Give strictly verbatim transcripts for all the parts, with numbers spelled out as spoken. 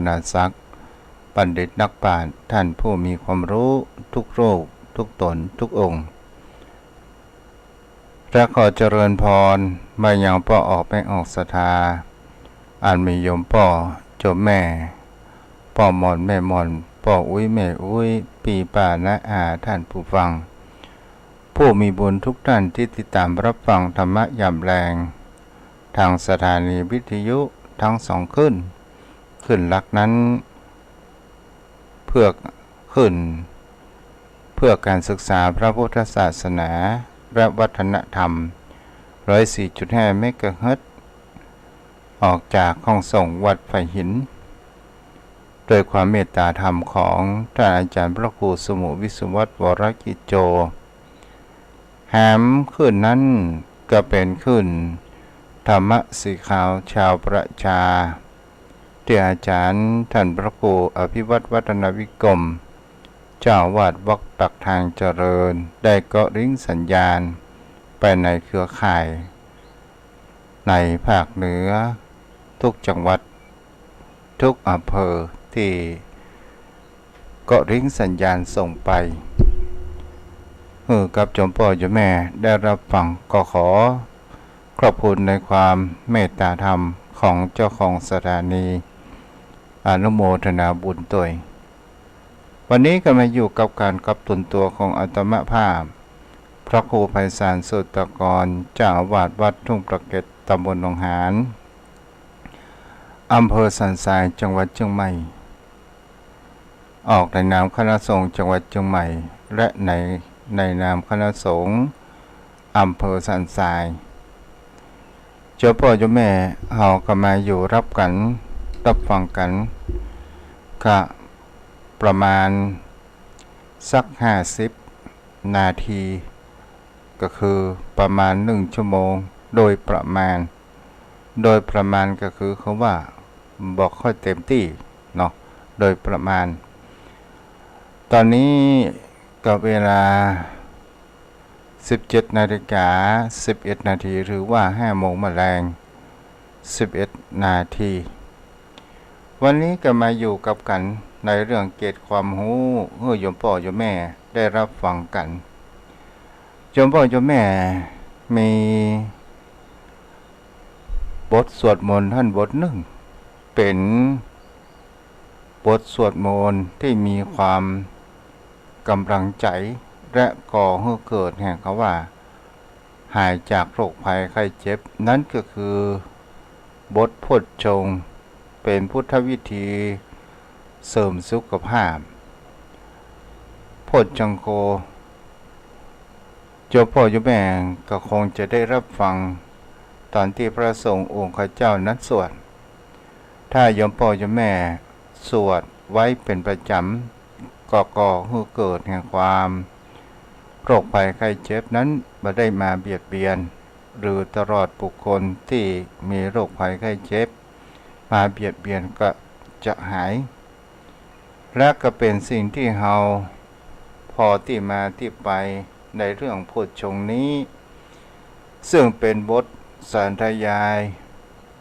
นาศักดิ์ บัณฑิตนักปราชญ์ ท่านผู้มีความรู้ทุกรูป ทุกต๋น ทุกองค์ และขอเจริญพรมายังป้อออกแม่ออกศรัทธา อันมีโยมป้อโยมแม่ ป้อหม่อนแม่หม่อน ป้ออุ๊ยแม่อุ๊ย ปี้ป้าน้าอา ท่านผู้ฟัง ผู้มีบุญทุกท่านตี้ติดต๋ามรับฟังธรรมะยามแลง ตางสถานีวิทยุตึงสองคลื่น คลื่นหลักนั้น เพื่อ คลื่น เพื่อการศึกษาพระพุทธศาสนาและวัฒนธรรม ร้อยสี่จุดห้า เมกะเฮิรตซ์ ออกจากห้องส่งวัดไผ่หิน โดยความเมตตาธรรมของท่านอาจารย์พระครูสมุห์ วิศวัฒน์ วรกิจโจ แหมคลื่นนั้นก็เป๋นคลื่นธรรมะสีขาวชาวประชา ตี้อาจารย์ท่านพระครูอภิวัฒน์ วัฒนวิกรม เจ้าอาวาสวัดปากทางเจริญ ได้เกาะลิงก์สัญญาณไปในเครือข่าย ในภาคเหนือทุกจังหวัด ทุกอำเภอตี้เกาะลิงก์สัญญาณส่งไป หื้อกับโยมป้อโยมแม่ได้รับฟัง ก็ขอขอบคุณในความเมตตาธรรมของเจ้าของสถานี อนุโมทนาบุญตวย วันนี้ก็มาอยู่กับก๋านกลับตนตั๋วของอาตมาภาพ พระครูไพศาล สุตตะกร เจ้าอาวาสวัดทุ่งปราเก็ด ตำบลหนองหาน อำเภอสันทราย จังหวัดเจียงใหม่ ออกในนามคณะสงฆ์จังหวัดเจียงใหม่ และใน ในนามคณะสงฆ์อำเภอสันทราย โยมป้อโยมแม่เฮาก็มาอยู่รับกั๋น รับฟังกั๋น ก็ประมาณสักห้าสิบนาที ก็คือประมาณหนึ่งชั่วโมง โดยประมาณ โดยประมาณก็คือคำว่าบ่ค่อยเต็มตี้เนาะ โดยประมาณ ต๋อนนี้ก็เวลา สิบเจ็ดนาฬิกา สิบเอ็ดนาที หรือว่าห้าโมงมาแลง สิบเอ็ดนาที วันนี้ก็มาอยู่กับกั๋นในเรื่องเกร็ดความฮู้ หื้อโยมป้อโยมแม่ได้รับฟังกั๋น โยมป้อโยมแม่มีบทสวดมนต์หั้นบทนึ่ง เป๋นบทสวดมนต์ตี้มีความก๋ำลังใจ๋ และก่อหื้อเกิดแห่งคำว่า หายจากโรคภัยไข้เจ็บ นั้นก็คือบทโพชฌงค์ เป๋นพุทธวิธีเสริมสุขภาพ โพชฌังโฆ โยมป้อโยมแม่ก็คงจะได้รับฟัง ต๋อนตี้พระสงฆ์องค์ข้าเจ้านั้นสวด ถ้าโยมป้อโยมแม่สวดไว้เป๋นประจ๋ำ ก็ก่อหื้อเกิดแห่งความ โรคภัยไข้เจ็บนั้นบ่ได้มาเบียดเบียน หรือตลอดบุคคลตี้มีโรคภัยไข้เจ็บมาเบียดเบียนก็จะหาย และก็เป๋นสิ่งตี้เฮาพอตี้มาตี้ไปในเรื่องโพชฌงค์นี้ ซึ่งเป๋นบทสาธยาย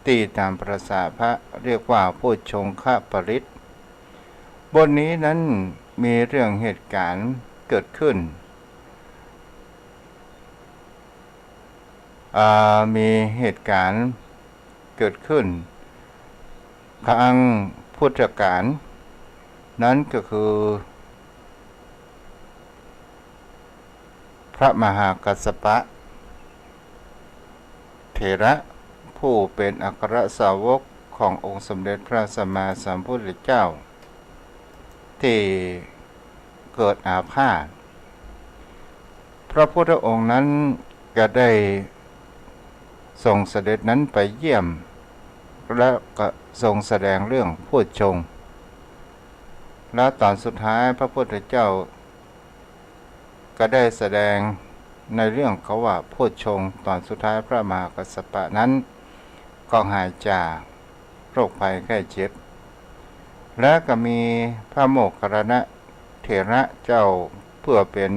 ตี้ต๋ามประสาพระเรียกว่าโพชฌงคปริตร บทนี้นั้นมีเรื่องเหตุก๋ารณ์เกิดขึ้น อ่า มีเหตุก๋ารณ์เกิดขึ้น ครั้งพุทธกาล นั้นก็คือ พระมหากัสสปะเถระ ผู้เป๋นอัครสาวกขององค์สมเด็จพระสัมมาสัมพุทธเจ้า ตี้เกิดอาพาธ พระพุทธองค์นั้นก็ได้ทรงเสด็จนั้นไปเยี่ยม และก็ทรงแสดงเรื่องโพชฌงค์ และต๋อนสุดท้ายพระพุทธเจ้า ก็ได้แสดงในเรื่องเขาว่าโพชฌงค์ต๋อนสุดท้ายพระมหากัสสปะนั้น ก็หายจากโรคภัยไข้เจ็บ และก็มีพระโมคคัลลานะเถระเจ้า เปื้อเป๋น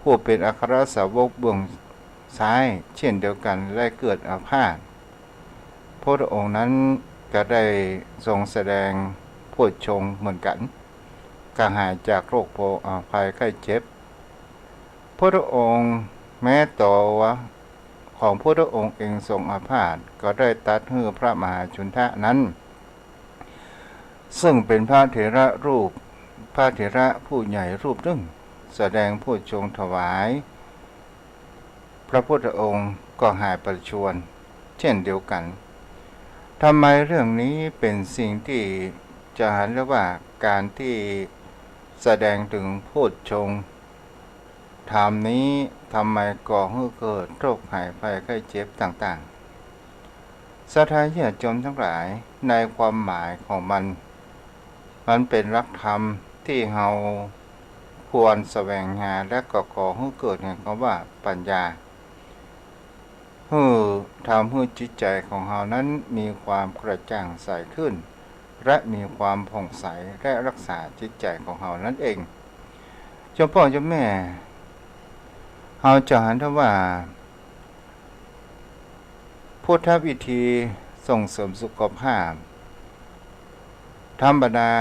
ผู้เป๋นอัครสาวกเบื้องซ้าย เช่นเดียวกั๋น ได้เกิดอาพาธ พระองค์นั้นก็ได้ทรงแสดง โพชฌงค์เหมือนกั๋น ก็หายจากโรคโพ- อ่า ภัยไข้เจ็บ พุทธองค์แม้ตัวของพุทธองค์เองทรงอาพาธก็ได้ตรัสหื้อพระมหาจุณฑะนั้น ซึ่งเป๋นพระเถระรูป พระเถระผู้ใหญ่รูปนึ่ง แสดงโพชฌงค์ถวาย พระพุทธองค์ก็หายประชวรเช่นเดียวกั๋น ทำไมเรื่องนี้เป๋นสิ่งตี้จะหันได้ว่าก๋านตี้แสดงเถิงโพชฌงค์ธรรมนี้ทำไมก่อหื้อเกิดโรคหายภัยไข้เจ็บต่างๆ ศรัทธาญาติโยมทั้งหลาย ในความหมายของมัน มันเป๋นหลักธรรมตี้เฮาควรแสวงหา และก็ก่อหื้อเกิดแห่งกำว่าปัญญา หื้อทำหื้อจิตใจ๋ของเฮานั้นมีความกระจ่างใสขึ้น และมีความผ่องใส และรักษาจิตใจ๋ของเฮานั้นเอง โยมป้อโยมแม่ เฮาจะหันได้ว่า พุทธวิธีส่งเสริมสุขภาพ ธรรมดา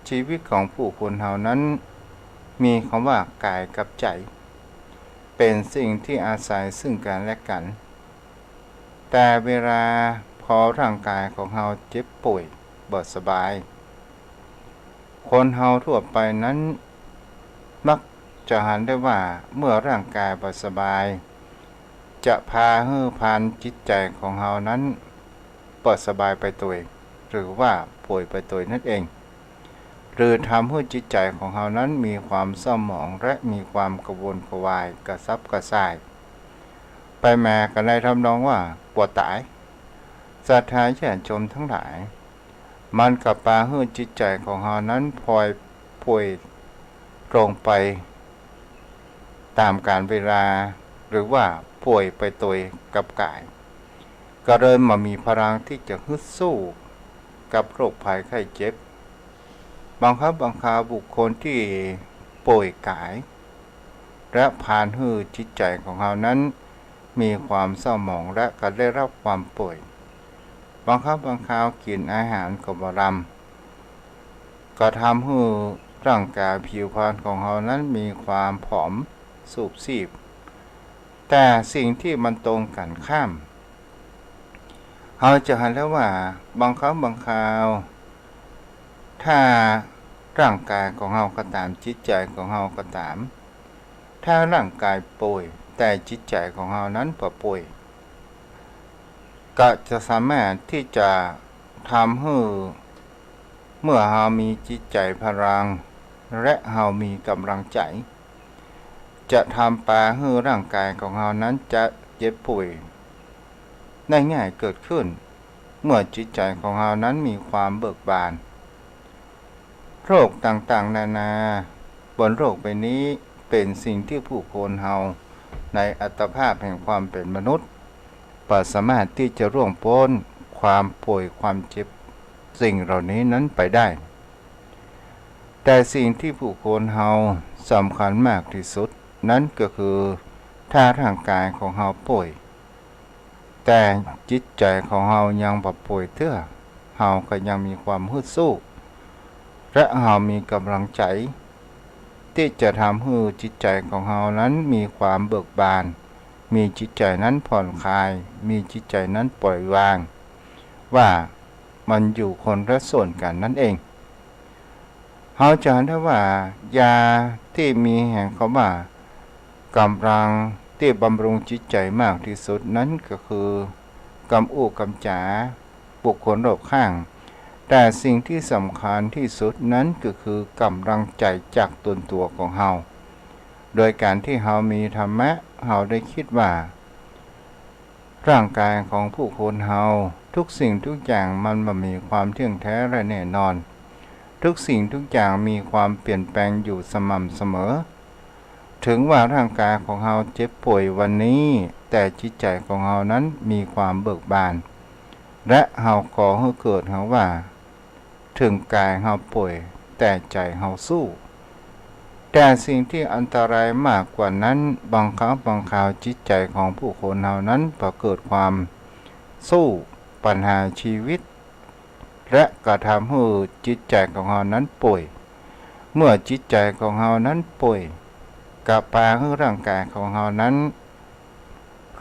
ชีวิตของผู้คนเฮานั้น มีกำว่ากายกับใจ๋ เป๋นสิ่งตี้อาศัยซึ่งกั๋นและกั๋น แต่เวลาพอร่างกายของเฮาเจ็บป่วยบ่สบาย คนเฮาทั่วไปนั้น มักจะหันได้ว่าเมื่อร่างกายบ่สบาย จะพาหื้อพานจิตใจ๋ของเฮานั้นบ่สบายไปตวย หรือว่าป่วยไปตวยนั่นเอง หรือทำหื้อจิตใจ๋ของเฮานั้นมีความเศร้าหมองและมีความกระวนกระวายกระสับกระส่าย ไปมากั๋นในทำนองว่ากั๋วต๋าย ศรัทธาญาติโยมทั้งหลาย มันก็ปาหื้อจิตใจ๋ของเฮานั้นพลอยป่วยลงไปต๋ามกาลเวลา หรือว่าป่วยไปตวยกับกาย ก็เลยบ่มีพลังตี้จะฮึดสู้กับโรคภัยไข้เจ็บ บางครั้งบางคราวบุคคลตี้ป่วยกาย และพานหื้อจิตใจ๋ของเฮานั้นมีความเศร้าหมองและก็ได้รับความป่วย บางครั้งบางคราวกิ๋นอาหารก็บ่ลำ ก็ทำหื้อร่างกายผิวพรรณของเฮานั้นมีความผอมสูบซีบ แต่สิ่งตี้มันตรงกั๋นข้าม เฮาจะหันแล้วว่าบางครั้งบางคราว ถ้าร่างกายของเฮาก็ต๋าม จิตใจ๋ของเฮาก็ต๋าม ถ้าร่างกายป่วย แต่จิตใจ๋ของเฮานั้นบ่ป่วย ก็จะสามารถตี้จะทำหื้อ เมื่อเฮามีจิตใจ๋พลัง และเฮามีก๋ำลังใจ๋ จะทำปาหื้อร่างกายของเฮานั้นจะเจ็บป่วยได้ง่ายเกิดขึ้น เมื่อจิตใจ๋ของเฮานั้นมีความเบิกบาน โรคต่างๆ นานาบนโลกใบนี้เป๋นสิ่งตี้ผู้คนเฮาในอัตภาพแห่งความเป๋นมนุษย์ บ่สามารถตี้จะล่วงป๊นความป่วยความเจ็บสิ่งเหล่านี้นั้นไปได้ แต่สิ่งตี้ผู้คนเฮาสำคัญมากตี้สุดนั้นก็คือ ถ้าร่างกายของเฮาป่วย แต่จิตใจ๋ของเฮายังบ่ป่วยเตื้อ เฮาก็ยังมีความฮึดสู้ และเฮามีก๋ำลังใจ๋ ตี้จะทำหื้อจิตใจ๋ของเฮานั้นมีความเบิกบาน มีจิตใจ๋นั้นผ่อนคลาย มีจิตใจ๋นั้นปล่อยวาง ว่ามันอยู่คนละส่วนกั๋นนั่นเอง เฮาจะหันได้ว่า ยาตี้มีแห่งกำว่าก๋ำลังตี้บำรุงจิตใจ๋มากตี้สุดนั้นก็คือ กำอู้กำจ๋าบุคคลรอบข้าง แต่สิ่งตี้สำคัญตี้สุดนั้นก็คือก๋ำลังใจ๋จากตนตั๋วของเฮา โดยก๋านตี้เฮามีธรรมะ เฮาได้กึ๊ดว่า ร่างกายของผู้คนเฮา ทุกสิ่งทุกอย่างมันบ่มีความเที่ยงแท้และแน่นอน ทุกสิ่งทุกอย่างมีความเปลี่ยนแปลงอยู่สม่ำเสมอ ถึงว่าร่างกายของเฮาเจ็บป่วยวันนี้ แต่จิตใจ๋ของเฮานั้นมีความเบิกบาน และเฮาก่อหื้อเกิดเฮาว่า เถิงกายเฮาป่วย แต่ใจ๋เฮาสู้ แต่สิ่งตี้อันตรายมากกว่านั้น บางครั้งบางคราวจิตใจ๋ของผู้คนเฮานั้นบ่เกิดความสู้ปัญหาชีวิต และกระทำหื้อจิตใจ๋ของเฮานั้นป่วย เมื่อจิตใจ๋ของเฮานั้นป่วย ก็ปาหื้อร่างก๋ายของเฮานั้น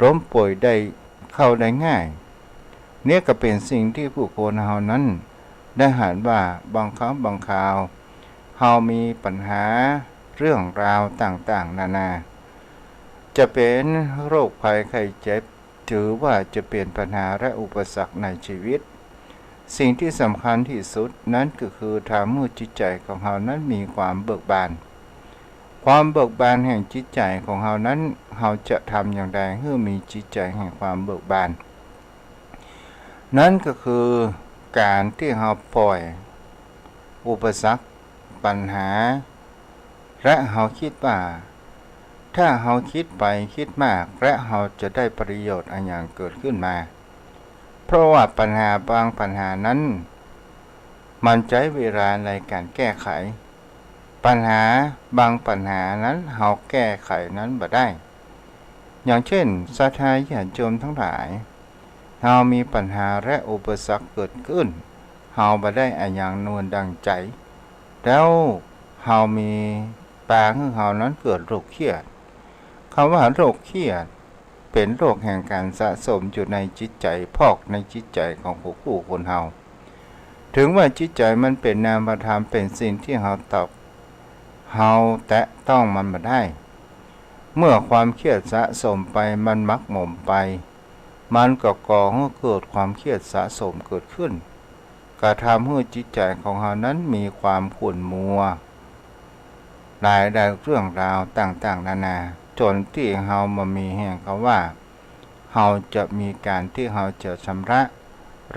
ล้มป่วยได้ เข้าได้ง่าย เนี่ยก็เป๋นสิ่งตี้บุคคลเฮานั้นได้หันว่าบางครั้งบางคราว เฮามีปัญหาเรื่องราวต่างๆ นานา จะเป๋นโรคภัยไข้เจ็บ ถือว่าจะเป๋นปัญหาและอุปสรรคในชีวิต สิ่งตี้สำคัญตี้สุดนั้นก็คือทำหื้อจิตใจ๋ของเฮานั้นมีความเบิกบาน ความเบิกบานแห่งจิตใจ๋ของเฮานั้น เฮาจะทำอย่างใดหื้อมีจิตใจ๋แห่งความเบิกบาน นั้นก็คือก๋านตี้เฮาป่อยอุปสรรคปัญหา และเฮากึ๊ดว่า ถ้าเฮากึ๊ดไปกึ๊ดมาก และเฮาจะได้ประโยชน์อะหยังเกิดขึ้นมา เพราะว่าปัญหาบางปัญหานั้น มันใจ๊เวลาในก๋านแก้ไข ปัญหาบางปัญหานั้นเฮาแก้ไขนั้นบ่ได้ อย่างเจ้น ศรัทธาญาติโยมตังหลาย เฮามีปัญหาและอุปสรรคเกิดขึ้น เฮาบ่ได้อะหยังนวลดังใจ๋ แล้วเฮามีปาหื้อเฮานั้นเกิดโรคเครียด กำว่าโรคเครียด เป๋นโรคแห่งก๋านสะสมอยู่ในจิตใจ๋ พอกในจิตใจ๋ของผู้คนเฮา ถึงว่าจิตใจ๋มันเป๋นนามธรรม เป๋นสิ่งตี้เฮาตับ เฮาแตะต้องมันบ่ได้ เมื่อความเครียดสะสมไป มันหมักหมมไป มันก็ก่อหื้อเกิดความเครียดสะสมเกิดขึ้น กระทำหื้อจิตใจ๋ของเฮานั้นมีความขุ่นมัว หลายๆ เรื่องราวต่างๆ นานา จ๋นตี้เฮาบ่มีแฮงกำว่า เฮาจะมีก๋านตี้เฮาจะชำระ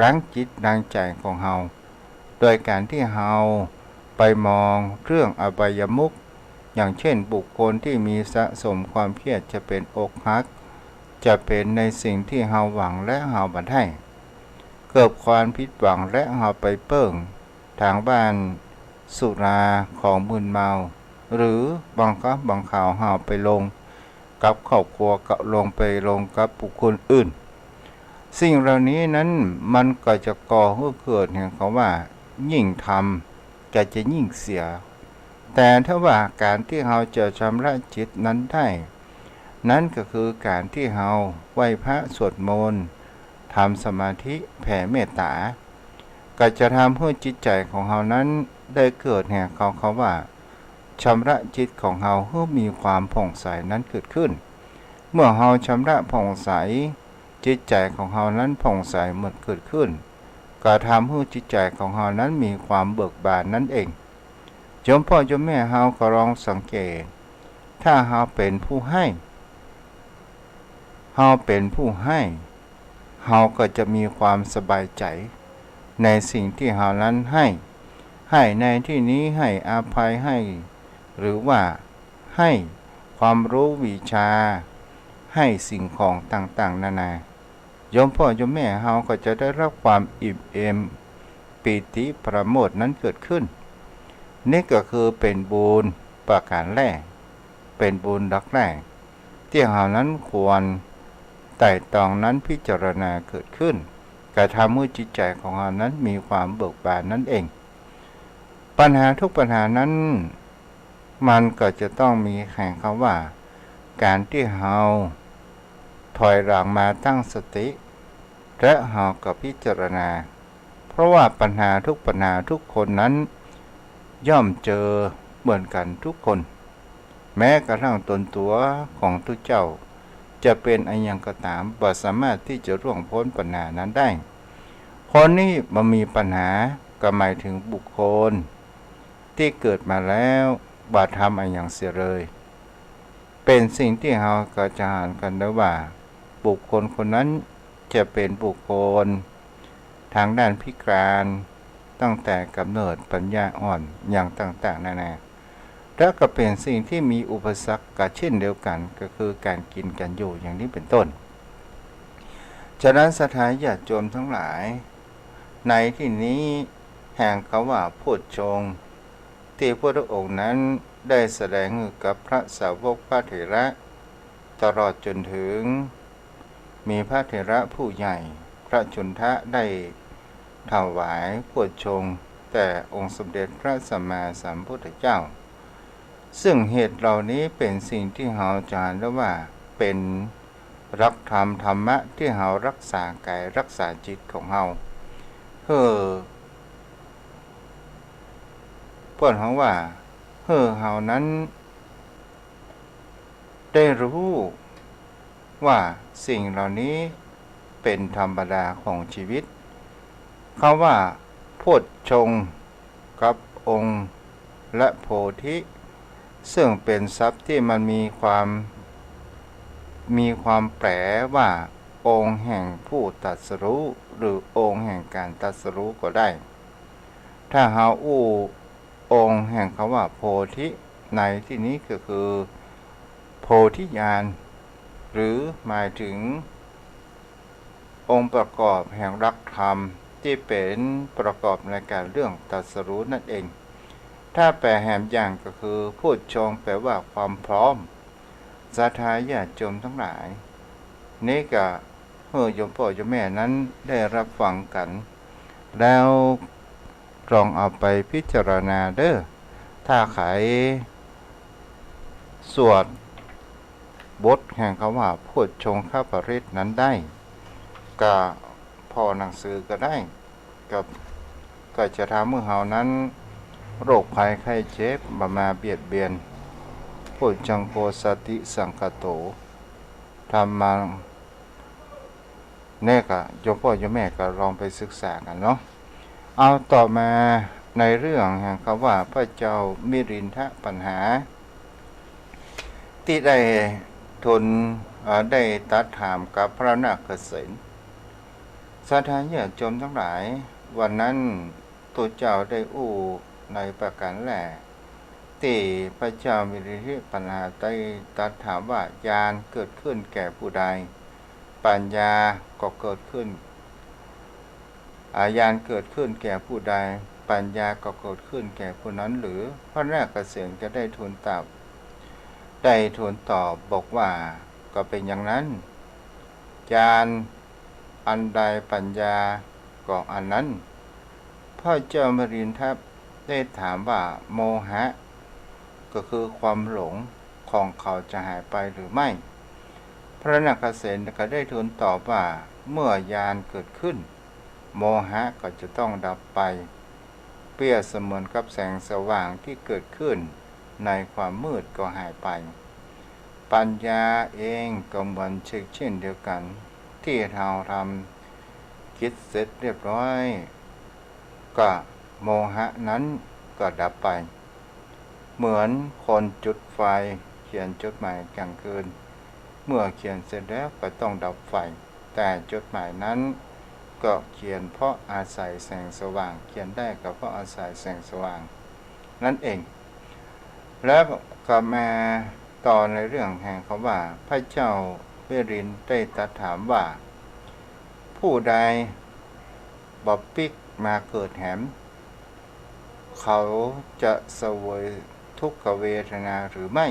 ล้างจิตล้างใจ๋ของเฮา โดยก๋านตี้เฮาไปมองเรื่องอบายมุข อย่างเจ้น บุคคลตี้มีสะสมความเครียด จะเป๋นอกหัก จะเป๋นในสิ่งตี้เฮาหวังและเฮาบ่ได้ เกิดความผิดหวังและเฮาไปเปิ้งตางบ้านสุราของมึนเมา หรือบางครั้งบางคราวเฮาไปลงกับครอบครัว ก็ลงไปลงกับบุคคลอื่น สิ่งเหล่านี้นั้นมันก็จะก่อหื้อเกิดแห่งกำว่า ยิ่งทำก็จะยิ่งเสีย แต่ถ้าว่าก๋านตี้เฮาจะชำระจิตนั้นได้ นั้นก็คือก๋านตี้เฮาไหว้พระสวดมนต์ ทำสมาธิ แผ่เมตต๋า ก็จะทำหื้อจิตใจ๋ของเฮานั้นได้เกิดแห่งกำว่า ชำระจิตของเฮาหื้อมีความผ่องใสนั้นเกิดขึ้น เมื่อเฮาชำระผ่องใส จิตใจ๋ของเฮานั้นผ่องใสหมดเกิดขึ้น ก็ทำหื้อจิตใจ๋ของเฮานั้นมีความเบิกบานนั้นเอง โยมป้อโยมแม่เฮาก็ลองสังเกต ถ้าเฮาเป๋นผู้ให้ เฮาเป๋นผู้ให้ เฮาก็จะมีความสบายใจ๋ในสิ่งตี้เฮานั้นให้ ให้ในตี้นี้ให้อภัย ให้ หรือว่าให้ความรู้วิชา ให้สิ่งของต่างๆ นานา โยมป้อโยมแม่เฮาก็จะได้ฮับความอิ่มเอม ปีติปราโมทย์นั้นเกิดขึ้น นี่ก็คือเป๋นบุญประก๋านแรก เป๋นบุญหลักแรก ตี้เฮานั้นควรไตร่ตรองนั้นพิจารณาเกิดขึ้น กระทำหื้อจิตใจ๋ของเฮานั้นมีความเบิกบานนั้นเอง ปัญหาทุกปัญหานั้น มันก็จะต้องมีแห่งกำว่า ก๋านตี้เฮาถอยหลังมาตั้งสติ และเฮาก็พิจารณา เพราะว่าปัญหาทุกปัญหาทุกคนนั้น ย่อมเจอเหมือนกั๋นทุกคน แม้กระทั่งตนตั๋วของตุ๊เจ้า จะเป๋นอะหยังก็ต๋าม บ่สามารถตี้จะล่วงป๊นปัญหานั้นได้ คนนี้บ่มีปัญหา ก็หมายเถิงบุคคลตี้เกิดมาแล้ว บ่ทำอะหยังเสียเลย เป๋นสิ่งตี้เฮาก็จะหันกั๋นได้ว่า บุคคลคนนั้นจะเป๋นบุคคลตางด้านพิก๋านตั้งแต่ก๋ำเนิด ปัญญาอ่อน อย่างต่างๆ นานา และก็เป๋นสิ่งตี้มีอุปสรรคก็เจ้นเดียวกั๋น ก็คือก๋านกิ๋นก๋านอยู่อย่างนี้เป๋นต้น ฉะนั้นศรัทธาญาติโยมตังหลาย ในตี้นี้แห่งกำว่าโพชฌงค์ตี้พระพุทธองค์นั้นได้แสดงหื้อกับพระสาวกพระเถระ ตลอดจ๋นเถิง มีพระเถระผู้ใหญ่ พระจุณฑะได้ ถวายโพชฌงค์แด่องค์สมเด็จพระสัมมาสัมพุทธเจ้า ซึ่งเหตุเหล่านี้เป๋นสิ่งตี้เฮาจะหันได้ว่าเป๋นหลักธรรมธรรมะตี้เฮารักษากายรักษาจิตของเฮา หื้อ เปิ้นฮ้องว่า หื้อเฮานั้นได้ฮู้ว่าสิ่งเหล่านี้เป๋นธรรมดาของชีวิต กำว่าโพชฌงค์กับองค์และโพธิ ซึ่งเป๋นศัพท์ตี้มันมีความ มีความแปลว่าองค์แห่งผู้ตรัสรู้ หรือองค์แห่งการตรัสรู้ก็ได้ ถ้าเฮาอู้องค์แห่งกำว่าโพธิในตี้นี้ก็คือโพธิญาณ หรือหมายเถิงองค์ประกอบแห่งหลักธรรมตี้เป๋นประกอบในก๋านเรื่องตรัสรู้นั่นเอง ถ้าแปลแหมอย่างก็คือโพชฌงค์แปลว่าความพร้อม ศรัทธาญาติโยมตังหลาย นี่ก็หื้อโยมป้อโยมแม่นั้นได้ฮับฟังกั๋น แล้วลองเอาไปพิจารณาเด้อ ถ้าใผสวดบทแห่งกำว่าโพชฌงคปริตรนั้นได้ ก็ผ่อหนังสือก็ได้ ก็ ก็จะทำหื้อเฮานั้น โรคภัยไข้เจ็บบ่มาเบียดเบียน โพชฌังโคสติสังคโต ธัมมัง เนี่ยก็โยมป้อโยมแม่ก็ลองไปศึกษากั๋นเนาะ เอาต่อมาในเรื่องแห่งกำว่าพระเจ้ามิลินทปัญหา ตี้ได้ทูล เอ่อ ได้ตรัสถามกับพระนาคเษน ศรัทธาญาติโยมตังหลาย วันนั้นตุ๊เจ้าได้อู้ในประก๋านแรก ตี้พระเจ้ามิลินทปัญหาได้ตรัสถามว่า ญาณเกิดขึ้นแก่ผู้ใด ปัญญาก็เกิดขึ้น อา ญาณเกิดขึ้นแก่ผู้ใด ปัญญาก็เกิดขึ้นแก่ผู้นั้นหรือ พระนาคเษนก็ได้ทูลตอบ ได้ทูลตอบบอกว่า ก็เป๋นอย่างนั้น ญาณอันใดปัญญาก็อันนั้น พระเจ้ามิลินทะได้ถามว่า โมหะ ก็คือความหลงของเขาจะหายไปหรือไม่ พระนาคเษนก็ได้ทูลตอบว่า เมื่อญาณเกิดขึ้น โมหะก็จะต้องดับไป เปรียบเสมือนกับแสงสว่างที่เกิดขึ้นในความมืดก็หายไป ปัญญาเองก็เหมือนเช่นเดียวกั๋น ตี้เฮาทำกิจเสร็จเรียบร้อย ก็โมหะนั้นก็ดับไป เหมือนคนจุดไฟเขียนจดหมายกลางคืน เมื่อเขียนเสร็จแล้วก็ต้องดับไฟ แต่จดหมายนั้นก็เขียนเพราะอาศัยแสงสว่าง เขียนได้ก็เพราะอาศัยแสงสว่างนั่นเอง แล้วก็มาต่อในเรื่องแห่งกำว่า พระเจ้ามิลินได้ตรัสถามว่า ผู้ใดบ่ปิ๊กมาเกิดแหม เขาจะเสวยทุกขเวทนาหรือไม่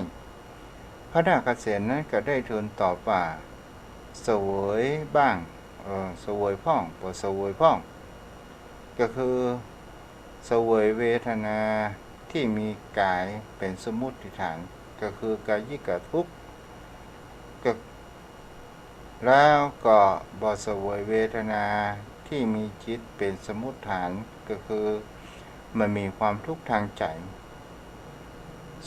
พระนาคเษนนั้นก็ได้ทูลตอบว่า เสวยบ้าง เอ่อ เสวยพ่อง บ่เสวยพ่อง ก็คือเสวยเวทนาที่มีกายเป๋นสมมุติฐาน ก็คือกายิกทุกข์ ก็ แล้วก็บ่เสวยเวทนาที่มีจิตเป๋นสมมุติฐาน ก็คือมันมีความทุกข์ทางใจ๋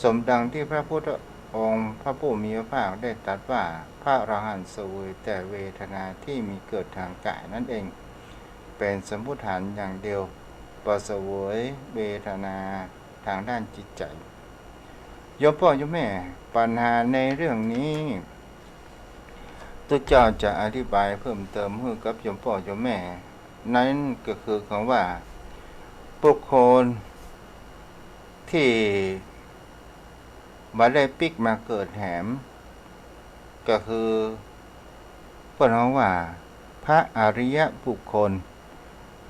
สมดังที่พระพุทธองค์พระผู้มีพระภาคได้ตรัสว่า พระอรหันต์เสวยแต่เวทนาที่มีเกิดทางกายนั้นเอง เป๋นสมมุติฐานอย่างเดียว บ่เสวยเวทนาทางด้านจิตใจ๋ โยมป้อโยมแม่ ปัญหาในเรื่องนี้ ตุ๊เจ้าจะอธิบายเพิ่มเติมหื้อกับโยมป้อโยมแม่ นั้นก็คือกำว่า บุคคลที่บ่ได้ปิ๊กมาเกิดแหม ก็คือเปิ้นฮ้องว่า พระอริยบุคคล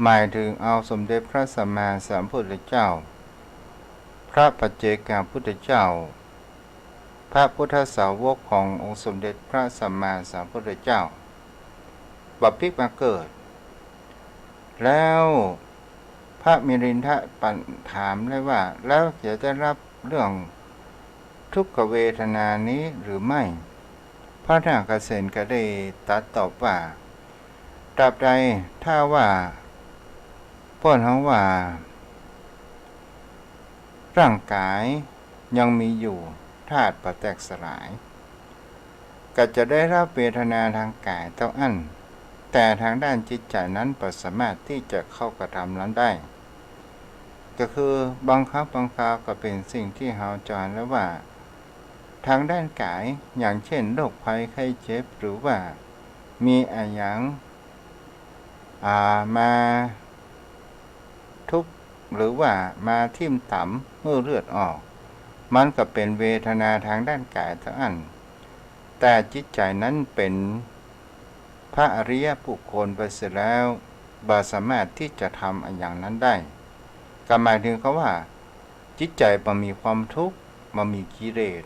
หมายเถิงเอาสมเด็จพระสัมมาสัมพุทธเจ้า พระปัจเจกพุทธเจ้า พระพุทธสาวกขององค์สมเด็จพระสัมมาสัมพุทธเจ้า บ่ปิ๊กมาเกิด แล้วพระมิลินทะปันถามได้ว่า แล้วจะได้รับเรื่องทุกขเวทนานี้หรือไม่ พระนาคเสนก็ได้ตรัสตอบว่า ตราบใดถ้าว่า เปิ้นฮ้องว่า ร่างกายยังมีอยู่ ธาตุบ่แตกสลาย ก็จะได้รับเวทนาทางกายเต้าอั้น แต่ทางด้านจิตใจ๋นั้นบ่สามารถตี้จะเข้ากระทำนั้นได้ ก็คือ บางครั้งบางคราวก็เป๋นสิ่งตี้เฮาจะหันแล้วว่า ทางด้านกาย อย่างเช่น โรคภัยไข้เจ็บ หรือว่ามีอะหยัง อ่า มาทุบ หรือว่ามาทิ่มต๋ำหื้อเลือดออก มันก็เป๋นเวทนาทางด้านกายเต้าอั้น แต่จิตใจ๋นั้นเป๋นพระอริยบุคคลไปเสียแล้ว บ่สามารถตี้จะทำอะหยังนั้นได้ ก็หมายถึงกำว่า จิตใจ๋บ่มีความทุกข์ บ่มีกิเลส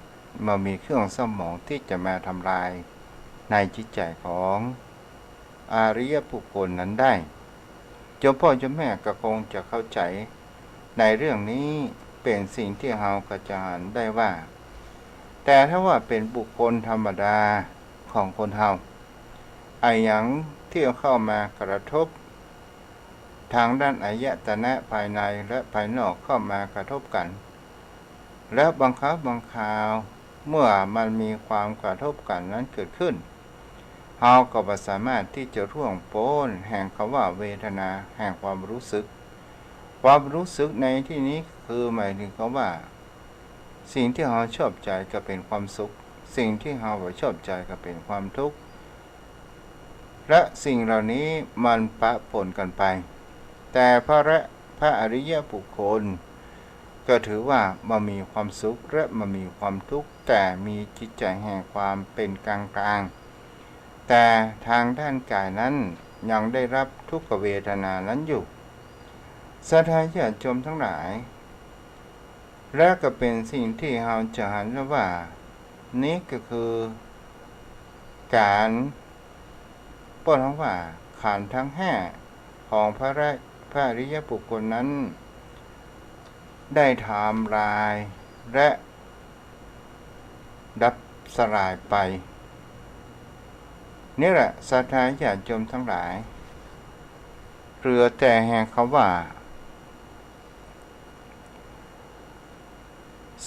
บ่มีเครื่องเศร้าหมองตี้จะมาทำลายในจิตใจ๋ของอริยบุคคลนั้นได้ โยมพ่อโยมแม่ก็คงจะเข้าใจ๋ในเรื่องนี้ เป๋นสิ่งตี้เฮาก็จะหันได้ว่า แต่ถ้าว่าเป๋นบุคคลธรรมดาของคนเฮา อะหยังตี้เข้ามากระทบ ทางด้านอายตนะภายในและภายนอกเข้ามากระทบกั๋น แล้วบางครั้งบางคราว เมื่อมันมีความกระทบกั๋นนั้นเกิดขึ้น เฮาก็บ่สามารถตี้จะล่วงป๊นแห่งกำว่าเวทนาแห่งความรู้สึก ความรู้สึกในตี้นี้คือหมายถึงกำว่า สิ่งตี้เฮาชอบใจ๋ก็เป๋นความสุข สิ่งตี้เฮาบ่ชอบใจ๋ก็เป๋นความทุกข์ และสิ่งเหล่านี้มันปะปนกั๋นไป แต่พระ พระอริยบุคคล ก็ถือว่าบ่มีความสุขและบ่มีความทุกข์ แต่มีจิตใจ๋แห่งความเป๋นกลางๆ แต่ทางด้านกายนั้นยังได้รับทุกขเวทนานั้นอยู่ ศรัทธาญาติโยมทั้งหลาย และก็เป๋นสิ่งตี้เฮาจะหันได้ว่า นี้ก็คือก๋าน เปิ้นฮ้องว่าขันธ์ทั้งห้าของพระ พระอริยบุคคลนั้น ได้ทำลายและดับสลายไป นี่แหละศรัทธาญาติโยมทั้งหลาย เหลือแต่แห่งกำว่า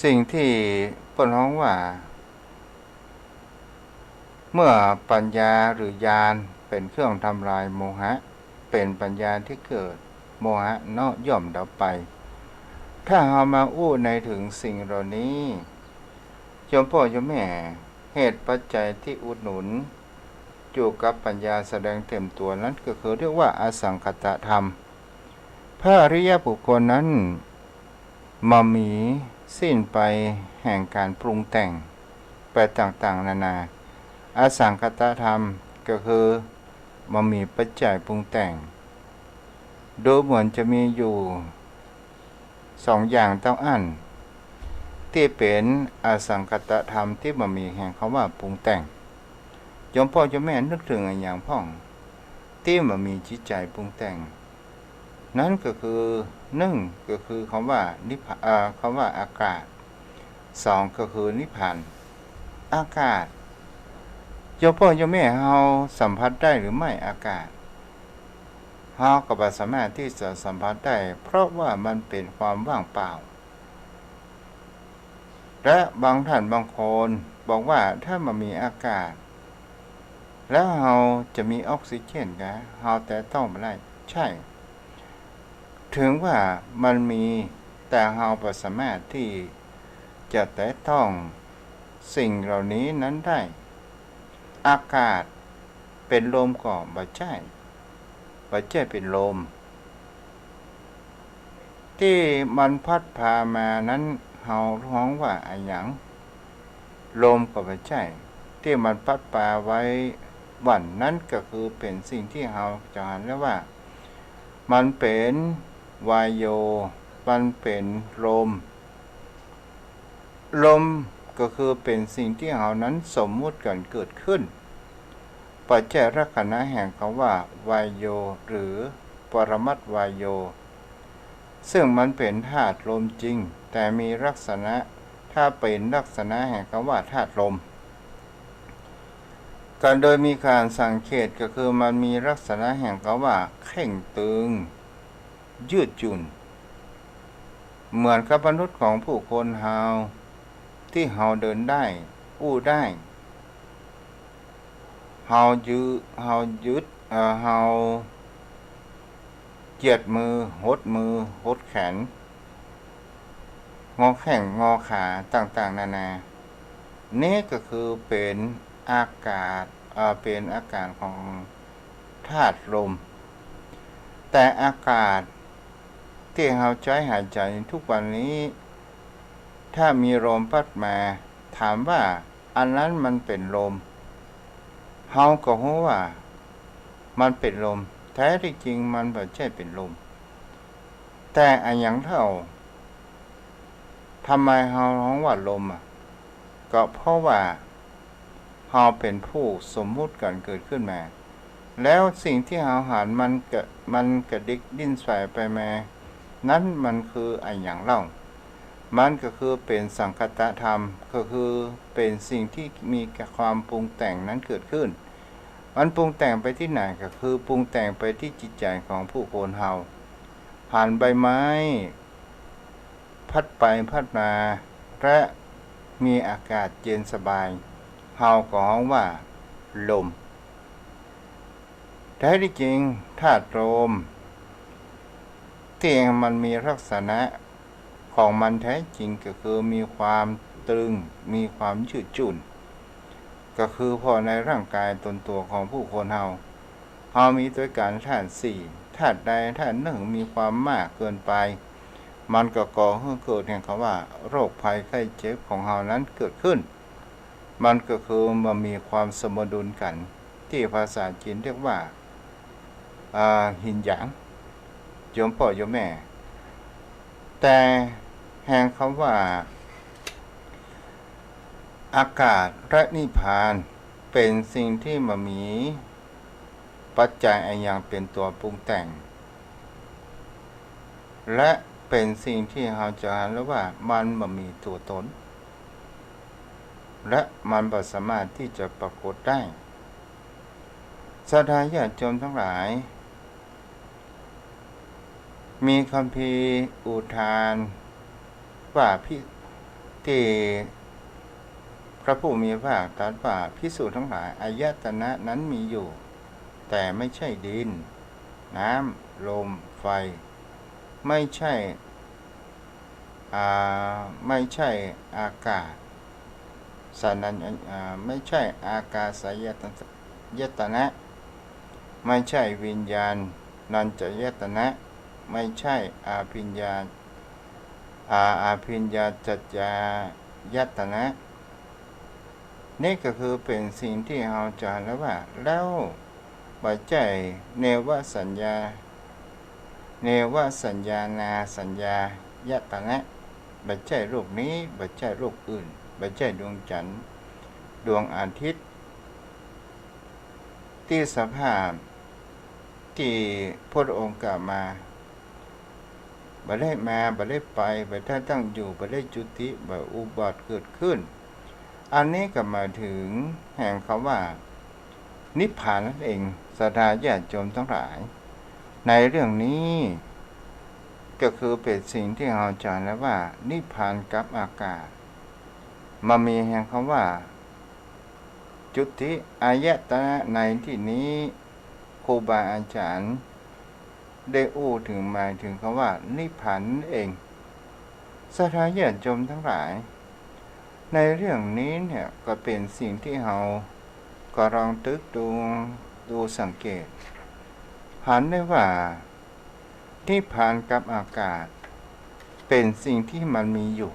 สิ่งตี้เปิ้นฮ้องว่า เมื่อปัญญาหรือญาณเป๋นเครื่องทำลายโมหะ เป๋นปัญญาตี้เกิด โมหะเนาะย่อมดับไป ถ้าเฮามาอู้ในเถิงสิ่งเหล่านี้ โยมพ่อโยมแม่ เหตุปัจจัยตี้อุดหนุน อยู่กับปัญญาแสดงเต็มตั๋วนั้นก็คือเรียกว่าอสังขตธรรม พระอริยบุคคลนั้นบ่มีสิ้นไปแห่งก๋านปรุงแต่งไปต่างๆ นานา อสังขตธรรมก็คือบ่มีปัจจัยปรุงแต่ง ดูเหมือนจะมีอยู่สองอย่างเต้าอั้น ตี้เป๋นอสังขตธรรมตี้บ่มีแห่งกำว่าปรุงแต่ง โยมพ่อโยมแม่นึกเถิงอะหยังพ่อง ตี้บ่มีจิตใจ๋ปรุงแต่ง นั้นก็คือ นึ่ง ก็คือกำว่านิพพา- เอ่อ กำว่าอากาศ สอง ก็คือนิพพาน อากาศ โยมพ่อโยมแม่เฮาสัมผัสได้หรือไม่อากาศ เฮาก็บ่สามารถตี้จะสัมผัสได้ เพราะว่ามันเป๋นความว่างเปล่า และบางท่านบางคนบอกว่าถ้าบ่มีอากาศ แล้วเฮาจะมีออกซิเจนกา เฮาแตะต้องบ่ได้ ใช่ เถิงว่ามันมี แต่เฮาบ่สามารถตี้จะแตะต้องสิ่งเหล่านี้นั้นได้ อากาศเป๋นลมก่อ บ่ใจ้ บ่ใจ้เป๋นลม ตี้มันพัดพามานั้นเฮาฮ้องว่าอะหยัง ลมก็บ่ใจ้ ตี้มันพัดพาไว้หวั่นนั้นก็คือเป๋นสิ่งตี้เฮาจะหันแล้วว่า มันเป๋นวาโย มันเป๋นลม ลมก็คือเป๋นสิ่งตี้เฮานั้นสมมุติกั๋นเกิดขึ้น บ่ใจ้ลักษณะแห่งกำว่าวาโยหรือ ปรมัตถ์วาโย ซึ่งมันเป๋นธาตุลมจริง แต่มีลักษณะ ถ้าเป๋นลักษณะแห่งกำว่าธาตุลม ก็โดยมีก๋านสังเกตก็คือมันมีลักษณะแห่งกำว่าเข่งตึง ยืดหยุ่น เหมือนกับมนุษย์ของผู้คนเฮา ตี้เฮาเดินได้ อู้ได้ เฮายืด เฮายืด เอ่อ เฮาเหยียดมือ หดมือ หดแขน งอแข้ง งอขา ต่างๆ นานา นี่ก็คือเป๋นอาก๋าศ เอ่อ เป๋นอาก๋าศของธาตุลม แต่อาก๋าศตี้เฮาใจ๊หายใจ๋ทุกวันนี้ ถ้ามีลมปั๊ดมา ถามว่าอันนั้นมันเป๋นลม เฮาก็ฮู้ว่ามันเป๋นลม แท้ตี้จริงมันบ่ใจ้เป๋นลม แต่อะหยังเล่า ทำไมเฮาฮ้องว่าลมอะ ก็เพราะว่าเฮาเป๋นผู้สมมุติก๋านเกิดขึ้นมา แล้วสิ่งตี้เฮาหันมันกระ มันกระดิกดิ้นไหวไปมา นั้นมันคืออะหยังเล่า มันก็คือเป๋นสังคตธรรม ก็คือเป๋นสิ่งตี้มีความปรุงแต่งนั้นเกิดขึ้น มันปรุงแต่งไปตี้ไหน ก็คือปรุงแต่งไปตี้จิตใจ๋ของผู้คนเฮา หันใบไม้ พัดไปพัดมา และมีอากาศเย็นสบาย เฮาก็ฮ้องว่าลม แท้ตี้จริงธาตุลมตี้มันมีลักษณะของมันแท้จริงก็คือมีความตึง มีความยืดหยุ่น ก็คือพอในร่างก๋ายตนตั๋วของผู้คนเฮา เฮามีตวยกั๋นธาตุสี่ ธาตุใดธาตุนึ่งมีความมากเกินไป มันก็ก่อหื้อเกิดแห่งกำว่าโรคภัยไข้เจ็บของเฮานั้นเกิดขึ้น มันก็คือบ่มีความสมดุลกั๋น ตี้ภาษาจีนเรียกว่า อ่า หินหยาง โยมป้อโยมแม่ แต่แห่งกำว่าอากาศและนิพพานเป๋นสิ่งตี้บ่มีปัจจัยอะหยังเป๋นตั๋วปรุงแต่ง และเป๋นสิ่งตี้เฮาจะหันแล้วว่ามันบ่มีตั๋วตน และมันบ่สามารถตี้จะปรากฏได้ ศรัทธาญาติโยมตังหลาย มีคัมภีร์อุทานว่าภิ- ตี้พระผู้มีพระภาคตรัสว่า ภิกษุตังหลาย อายตนะนั้นมีอยู่ แต่ไม่ใช่ดิน น้ำ ลม ไฟ ไม่ใช่ อ่า ไม่ใช่อากาศ สานัญ- อ่า ไม่ใช่อากาศายตนะ ไม่ใช่วิญญาณัญจายตนะ ไม่ใช่อาภิญญา อ่า อาภิญญาสัจจายตนะ นี่ก็คือเป๋นสิ่งตี้เฮาจะหันแล้วว่า แล้วบ่ใจ้เนวสัญญา เนวสัญญานาสัญญายตนะ บ่ใจ้โลกนี้ บ่ใจ้โลกอื่น บ่ใจ้ดวงจันทร์ ดวงอาทิตย์ ตี้สภาพตี้พระองค์กล่าวมา บ่ได้มา บ่ได้ไป บ่ได้ตั้งอยู่ บ่ได้จุติ บ่อุบัติเกิดขึ้น อันนี้ก็หมายถึงแห่งกำว่านิพพานนั้นเอง ศรัทธาญาติโยมตังหลาย ในเรื่องนี้ก็คือเป๋นสิ่งตี้เฮาจะหันแล้วว่านิพพานกับอากาศ บ่มีแห่งกำว่าจุติ อายตนะในตี้นี้ ครูบาอาจ๋ารย์ได้อู้เถิงหมายเถิงกำว่านิพพานนั้นเอง ศรัทธาญาติโยมตังหลาย ในเรื่องนี้เนี่ยก็เป๋นสิ่งตี้เฮาก็ลองตึกดู ดูสังเกต หันได้ว่า นิพพานกับอากาศเป๋นสิ่งตี้มันมีอยู่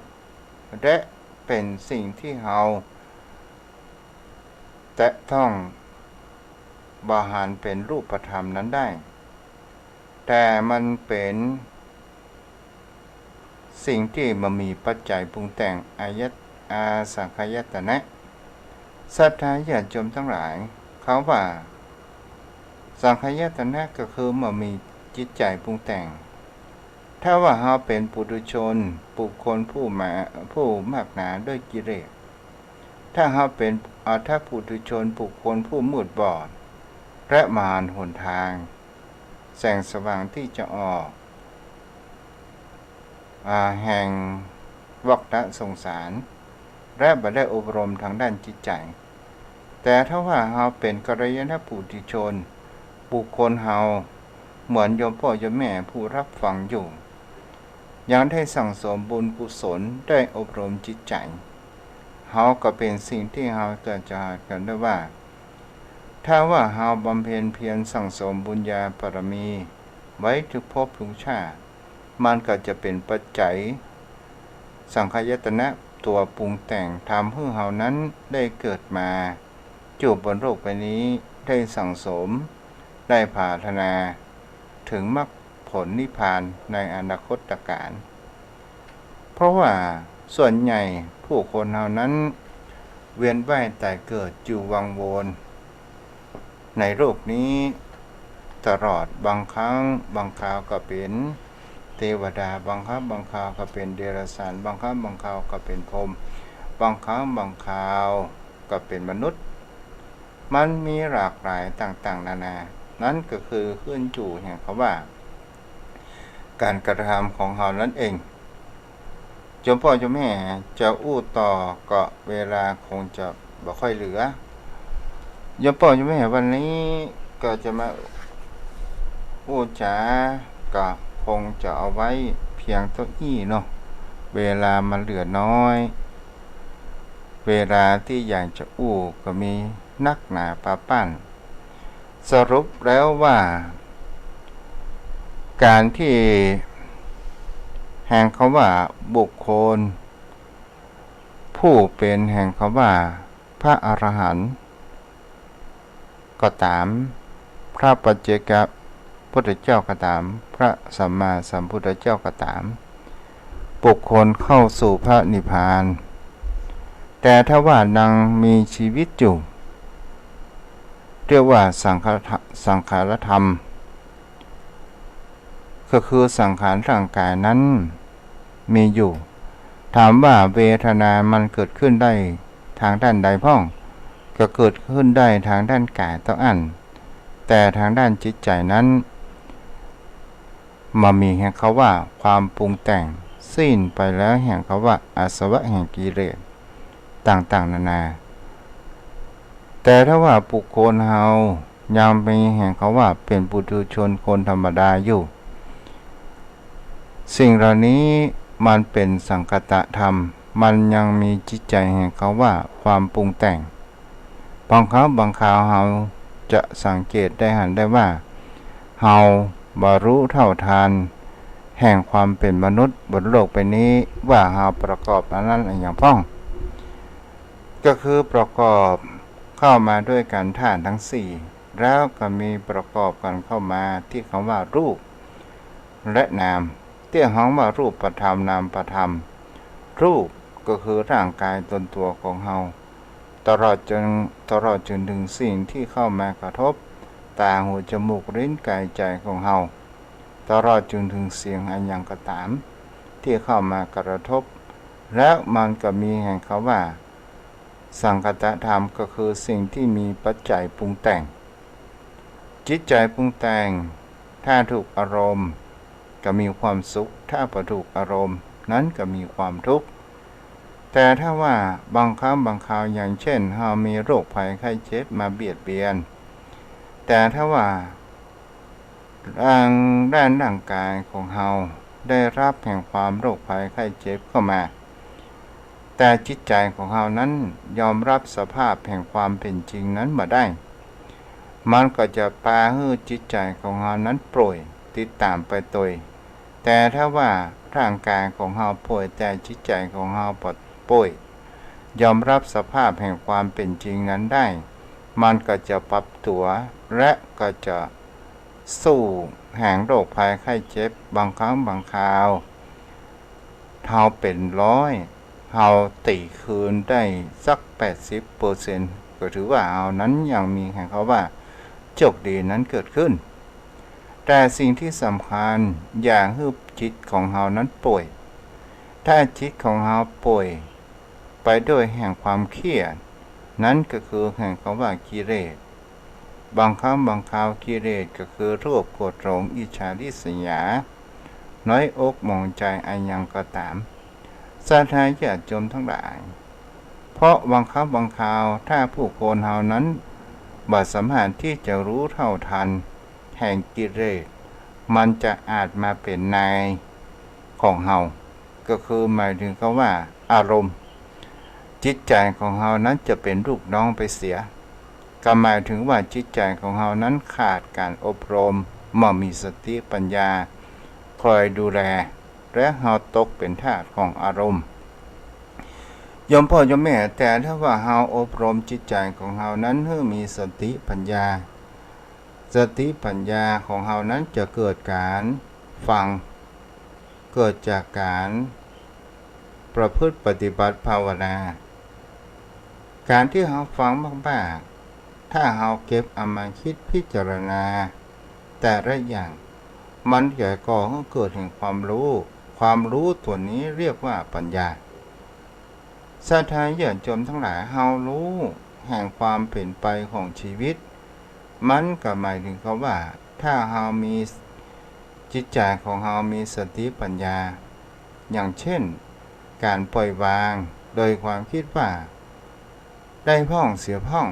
และเป๋นสิ่งตี้เฮาแตะต้องบ่หันเป๋นรูปธรรมนั้นได้ แต่มันเป๋นสิ่งตี้บ่มีปัจจัยปรุงแต่ง อายต- อาสังขายตนะ ศรัทธาญาติโยมตังหลาย กำว่าสังขายตนะก็คือบ่มี จิตใจ๋ปรุงแต่ง ถ้าว่าเฮาเป๋นปุถุชน บุคคลผู้มา ผู้มากหนาด้วยกิเลส ถ้าเฮาเป๋น อ่า ถ้าปุถุชน บุคคลผู้มืดบอด และบ่หันหนตาง แสงสว่างตี้จะออก อ่า แห่งวัฏฏะสงสาร และบ่ได้อบรมตางด้านจิตใจ๋ แต่ถ้าว่าเฮาเป๋นกัลยาณปุถุชน บุคคลเฮาเหมือนโยมป้อโยมแม่ผู้รับฟังอยู่ ยังได้สั่งสมบุญกุศล ได้อบรมจิตใจ๋ เฮาก็เป๋นสิ่งตี้เฮาจะ จะหากั๋นได้ว่า ถ้าว่าเฮาบำเพ็ญเพียรสั่งสมบุญญาบารมีไว้ทุกภพทุกชาติ มันก็จะเป๋นปัจจัย สังขายตนะตั๋วปรุงแต่ง ทำหื้อเฮานั้นได้เกิดมาอยู่บนโลกใบนี้ ได้สั่งสม ได้ผาถนา ถึงมรรคผลนิพพานในอนาคตกาล เพราะว่าส่วนใหญ่ผู้คนเฮานั้นเวียนว่ายต๋ายเกิดอยู่วังวนในโลกนี้ตลอด บางครั้งบางคราวก็เป๋นเตวดา บางครั้งบางคราวก็เป๋นเดรัจฉาน บางครั้งบางคราวก็เป๋นพรหม บางครั้งบางคราวก็เป๋นมนุษย์ มันมีหลากหลายต่างๆ นานา นั้นก็คือขึ้นอยู่แห่งคำว่า ก๋านกระทำของเฮานั้นเอง โยมป้อโยมแม่จะอู้ต่อก็เวลาคงจะบ่ค่อยเหลือ โยมป้อโยมแม่วันนี้ก็จะมาอู้จ๋า ก็คงจะเอาไว้เพียงเต้าอี้เนาะ เวลามันเหลือน้อย เวลาตี้อยากจะอู้ก็มีนักหนาปาป้าน สรุปแล้วว่า ก๋านตี้แห่งคำว่าบุคคล ผู้เป๋นแห่งคำว่าพระอรหันต์ก็ต๋าม พระปัจเจกพุทธเจ้าก็ต๋าม พระสัมมาสัมพุทธเจ้าก็ต๋าม บุคคลเข้าสู่พระนิพพาน แต่ถ้าว่ายังมีชีวิตอยู่ เรียกว่าสังขาร สังขารธรรม ก็คือสังขารร่างกายนั้นมีอยู่ ถามว่าเวทนามันเกิดขึ้นได้ทางด้านใดพ่อง ก็เกิดขึ้นได้ทางด้านกายเต้าอั้น แต่ทางด้านจิตใจ๋นั้น บ่มีแห่งคำว่าความปรุงแต่ง สิ้นไปแล้วแห่งคำว่าอาสวะแห่งกิเลสต่างๆ นานา แต่ถ้าว่าบุคคลเฮายังมีแห่งคำว่าเป๋นปุถุชนคนธรรมดาอยู่ สิ่งเหล่านี้มันเป๋นสังคตธรรม มันยังมีจิตใจ๋แห่งคำว่าความปรุงแต่ง บางครั้งบางคราวเฮาจะสังเกตได้หันได้ว่า เฮาบ่ฮู้เท่าทันแห่งความเป๋นมนุษย์บนโลกใบนี้ ว่าเฮาประกอบอันนั้นอะหยังพ่อง ก็คือประกอบเข้ามาด้วยกั๋นธาตุตังสี่ แล้วก็มีประกอบกั๋นเข้ามาตี้คำว่ารูปและนาม ตี้ฮ้องว่ารูปธรรมนามธรรม รูปก็คือร่างกายตนตั๋วของเฮา ตลอดจน ตลอดจนถึงสิ่งตี้เข้ามากระทบ ต๋า หู จมูก ลิ้น กาย ใจ๋ของเฮา ตลอดจนถึงเสียงอะหยังก็ต๋าม ตี้เข้ามากระทบ แล้วมันก็มีแห่งคำว่า สังคตธรรม ก็คือสิ่งตี้มีปัจจัยปรุงแต่ง จิตใจ๋ปรุงแต่ง ถ้าถูกอารมณ์ก็มีความสุข ถ้าบ่ถูกอารมณ์นั้นก็มีความทุกข์ แต่ถ้าว่าบางครั้งบางคราว อย่างเช่น เฮามีโรคภัยไข้เจ็บมาเบียดเบียน แต่ถ้าว่า ทางด้านร่างกายของเฮาได้ฮับแห่งความโรคภัยไข้เจ็บเข้ามา แต่จิตใจ๋ของเฮานั้นยอมฮับสภาพแห่งความเป๋นจริงนั้นบ่ได้ มันก็จะปาหื้อจิตใจ๋ของเฮานั้นป่วยติดต๋ามไปตวย แต่ถ้าว่าร่างกายของเฮาป่วย แต่จิตใจ๋ของเฮาบ่ป่วย ยอมฮับสภาพแห่งความเป๋นจริงนั้นได้ มันก็จะปรับตั๋ว และก็จะ สู้แห่งโรคภัยไข้เจ็บ บางครั้งบางคราว เฮาเป๋นร้อย เฮาตี้คืนได้สักแปดสิบเปอร์เซ็นต์ ก็ถือว่าเฮานั้นยังมีแห่งคำว่าโชคดีนั้นเกิดขึ้น แต่สิ่งตี้สำคัญ อย่าหื้อจิตของเฮานั้นป่วย ถ้าจิตของเฮาป่วยไปด้วยแห่งความเครียด นั้นก็คือแห่งกำว่ากิเลส บางครั้งบางคราวกิเลสก็คือโลภ โกรธ หลง อิจฉาริษยา น้อยอกหมองใจ๋อะหยังก็ต๋าม ศรัทธาญาติโยมตังหลาย เพราะบางครั้งบางคราวถ้าบุคคลเฮานั้นบ่สามารถตี้จะฮู้เท่าตันแห่งกิเลส มันจะอาจมาเป๋นนายของเฮา ก็คือหมายถึงกำว่าอารมณ์ จิตใจ๋ของเฮานั้นจะเป๋นลูกน้องไปเสีย ก็หมายถึงว่าจิตใจ๋ของเฮานั้นขาดก๋านอบรม บ่มีสติปัญญาคอยดูแล และเฮาตกเป๋นทาสของอารมณ์ โยมพ่อโยมแม่ แต่ถ้าว่าเฮาอบรมจิตใจ๋ของเฮานั้นหื้อมีสติปัญญา สติปัญญาของเฮานั้นจะเกิดก๋านฟัง เกิดจากก๋านประพฤติปฏิบัติภาวนา ก๋านตี้เฮาฟังมากๆ ถ้าเฮาเก็บเอามาคิดพิจารณาแต่ละอย่าง มันจะก่อหื้อเกิดแห่งความฮู้ ความฮู้ตั๋วนี้เรียกว่าปัญญา ศรัทธาญาติโยมตังหลาย เฮาฮู้แห่งความเป๋นไปของชีวิต มันก็หมายถึงกำว่า ถ้าเฮามี จิตใจ๋ของเฮามีสติปัญญา อย่างเช่น ก๋านปล่อยวางโดยความกึ๊ดว่า ได้พ่องเสียพ่อง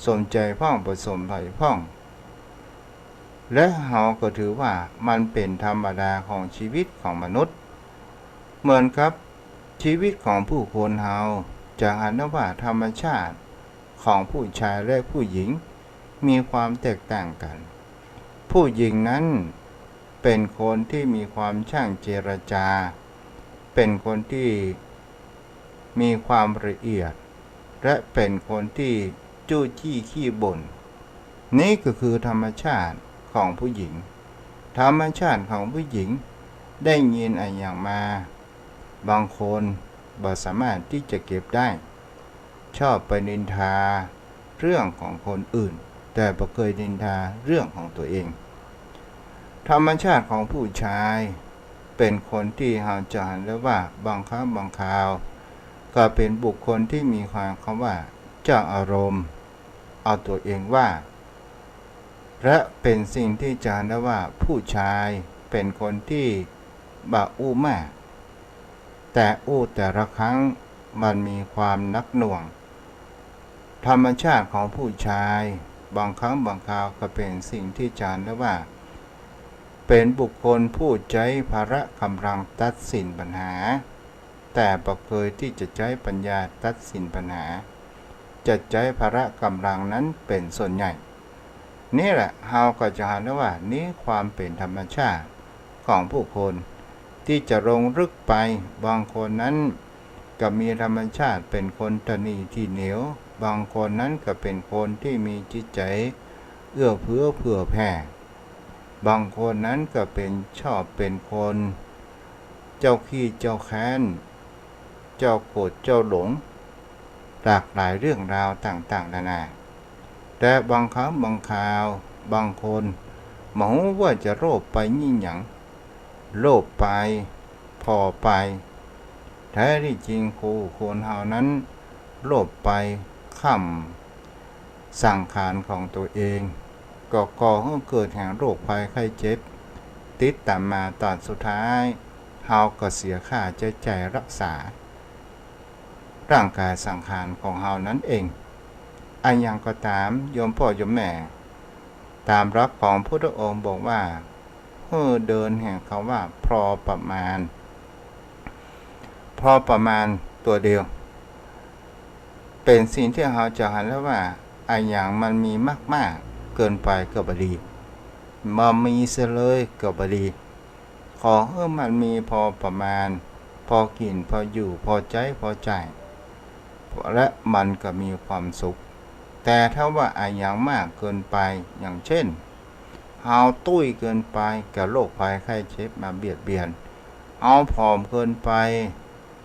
สมใจ๋พ่องบ่สมใจ๋พ่อง และเฮาก็ถือว่ามันเป๋นธรรมดาของชีวิตของมนุษย์ เหมือนกับชีวิตของบุคคลเฮา จะหันได้ว่าธรรมชาติของผู้ชายและผู้หญิงมีความแตกต่างกั๋น ผู้หญิงนั้นเป๋นคนตี้มีความช่างเจรจา เป๋นคนตี้มีความละเอียด และเป๋นคนตี้จู้จี้ขี้บ่น นี่ก็คือธรรมชาติของผู้หญิง ธรรมชาติของผู้หญิงได้ยินอะหยังมา บางคนบ่สามารถตี้จะเก็บได้ ชอบไปนินทาเรื่องของคนอื่น แต่บ่เกยนินทาเรื่องของตั๋วเอง ธรรมชาติของผู้ชายเป๋นคนตี้เฮาจะหันได้ว่าบางครั้งบางคราว ก็เป๋นบุคคลตี้มีความกำว่าเจ้าอารมณ์ เอาตั๋วเองว่า และเป๋นสิ่งตี้จะหันได้ว่าผู้ชายเป๋นคนตี้บ่อู้มาก แต่อู้แต่ละครั้งมันมีความหนักหน่วง ธรรมชาติของผู้ชายบางครั้งบางคราวก็เป๋นสิ่งตี้จะหันได้ว่า เป๋นบุคคลผู้ใจ๊พละกำลังตัดสินปัญหา แต่บ่เกยตี้จะใจ๊ปัญญาตัดสินปัญหา จะใจ๊พละกำลังนั้นเป๋นส่วนใหญ่ นี่แหละเฮาก็จะหันได้ว่านี่ความเป๋นธรรมชาติของบุคคล ตี้จะลงลึกไป บางคนนั้นก็มีธรรมชาติเป๋นคนตระหนี่ถี่เหนียว บางคนนั้นก็เป๋นคนตี้มีจิตใจ๋เอื้อเฟื้อเผื่อแผ่ บางคนนั้นก็เป๋น ชอบเป๋นคนเจ้าขี้เจ้าแค้น เจ้าโกรธเจ้าหลง หลากหลายเรื่องราวต่างๆ นานา แต่บางครั้งบางคราว บางคนบ่ฮู้ว่าจะโลภไปยี่หยัง โลภไป ผ่อไป แท้ตี้จริงคนเฮานั้นโลภไป คว่ำสังขารของตั๋วเอง ก็ก่อหื้อเกิดแห่งโรคภัยไข้เจ็บ ติดต๋ามมา ต๋อนสุดท้ายเฮาก็เสียค่าใจ๊จ่ายรักษา ร่างกายสังขารของเฮานั้นเอง อะหยังก็ต๋าม โยมพ่อโยมแม่ ต๋ามหลักของพุทธองค์บอกว่า หื้อเดินแห่งกำว่าพอประมาณ พอประมาณตั๋วเดียว เป๋นสิ่งตี้เฮาจะหันได้ว่า อะหยังมันมีมากๆ เกินไปก็บ่ดี บ่มีเสียเลยก็บ่ดี ขอหื้อมันมีพอประมาณ พอกิ๋น พออยู่ พอใจ๊ พอจ่าย และมันก็มีความสุข แต่ถ้าว่าอะหยังมากเกินไป อย่างเช่น เฮาตุ้ยเกินไป ก็โรคภัยไข้เจ็บมาเบียดเบียน เฮาผอมเกินไป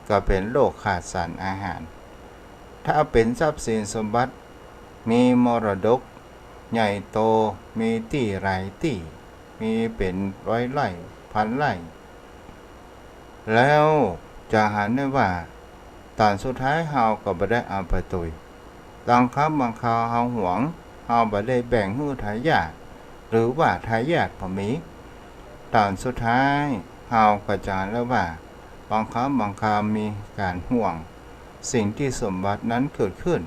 ก็เป๋นโรคขาดสารอาหาร ถ้าเป๋นทรัพย์สินสมบัติ มีมรดกใหญ่โต มีตี้หลายตี้ มีเป๋นร้อยไร่ พันไร่ แล้วจะหันได้ว่า ต๋อนสุดท้ายเฮาก็บ่ได้เอาไปตุย บางครั้งบางคราวเฮาหวง เฮาบ่ได้แบ่งหื้อทายาท หรือว่าทายาทบ่มี ต๋อนสุดท้ายเฮาก็จะหันได้ว่า บางครั้งบางคราวมีก๋านห่วง สิ่งตี้สมบัตินั้นเกิดขึ้น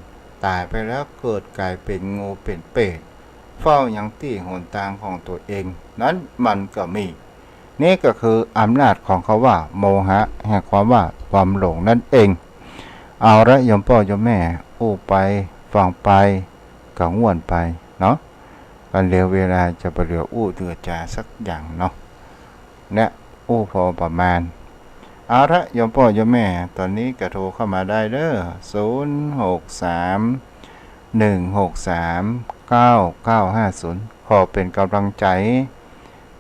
ต๋ายไปแล้วเกิดก๋ายเป๋นงูเป๋นเปรต เฝ้ายังตี้หนตางของตั๋วเอง นั้นมันก็มี นี่ก็คืออำนาจของคำว่าโมหะ แห่งความว่าความหลงนั่นเอง เอาละโยมป้อโยมแม่ อู้ไปฟังไป ก็ง่วนไปเนาะ ก็เหลือเวลาจะบ่เหลืออู้เหลือจ๋าสักอย่างเนาะ เนี่ย อู้พอประมาณ เอาละโยมป้อโยมแม่ ต๋อนนี้ก็โทรเข้ามาได้เด้อ ศูนย์หกสาม หนึ่งหกสาม เก้าเก้าห้าศูนย์ ขอเป๋นก๋ำลังใจ๋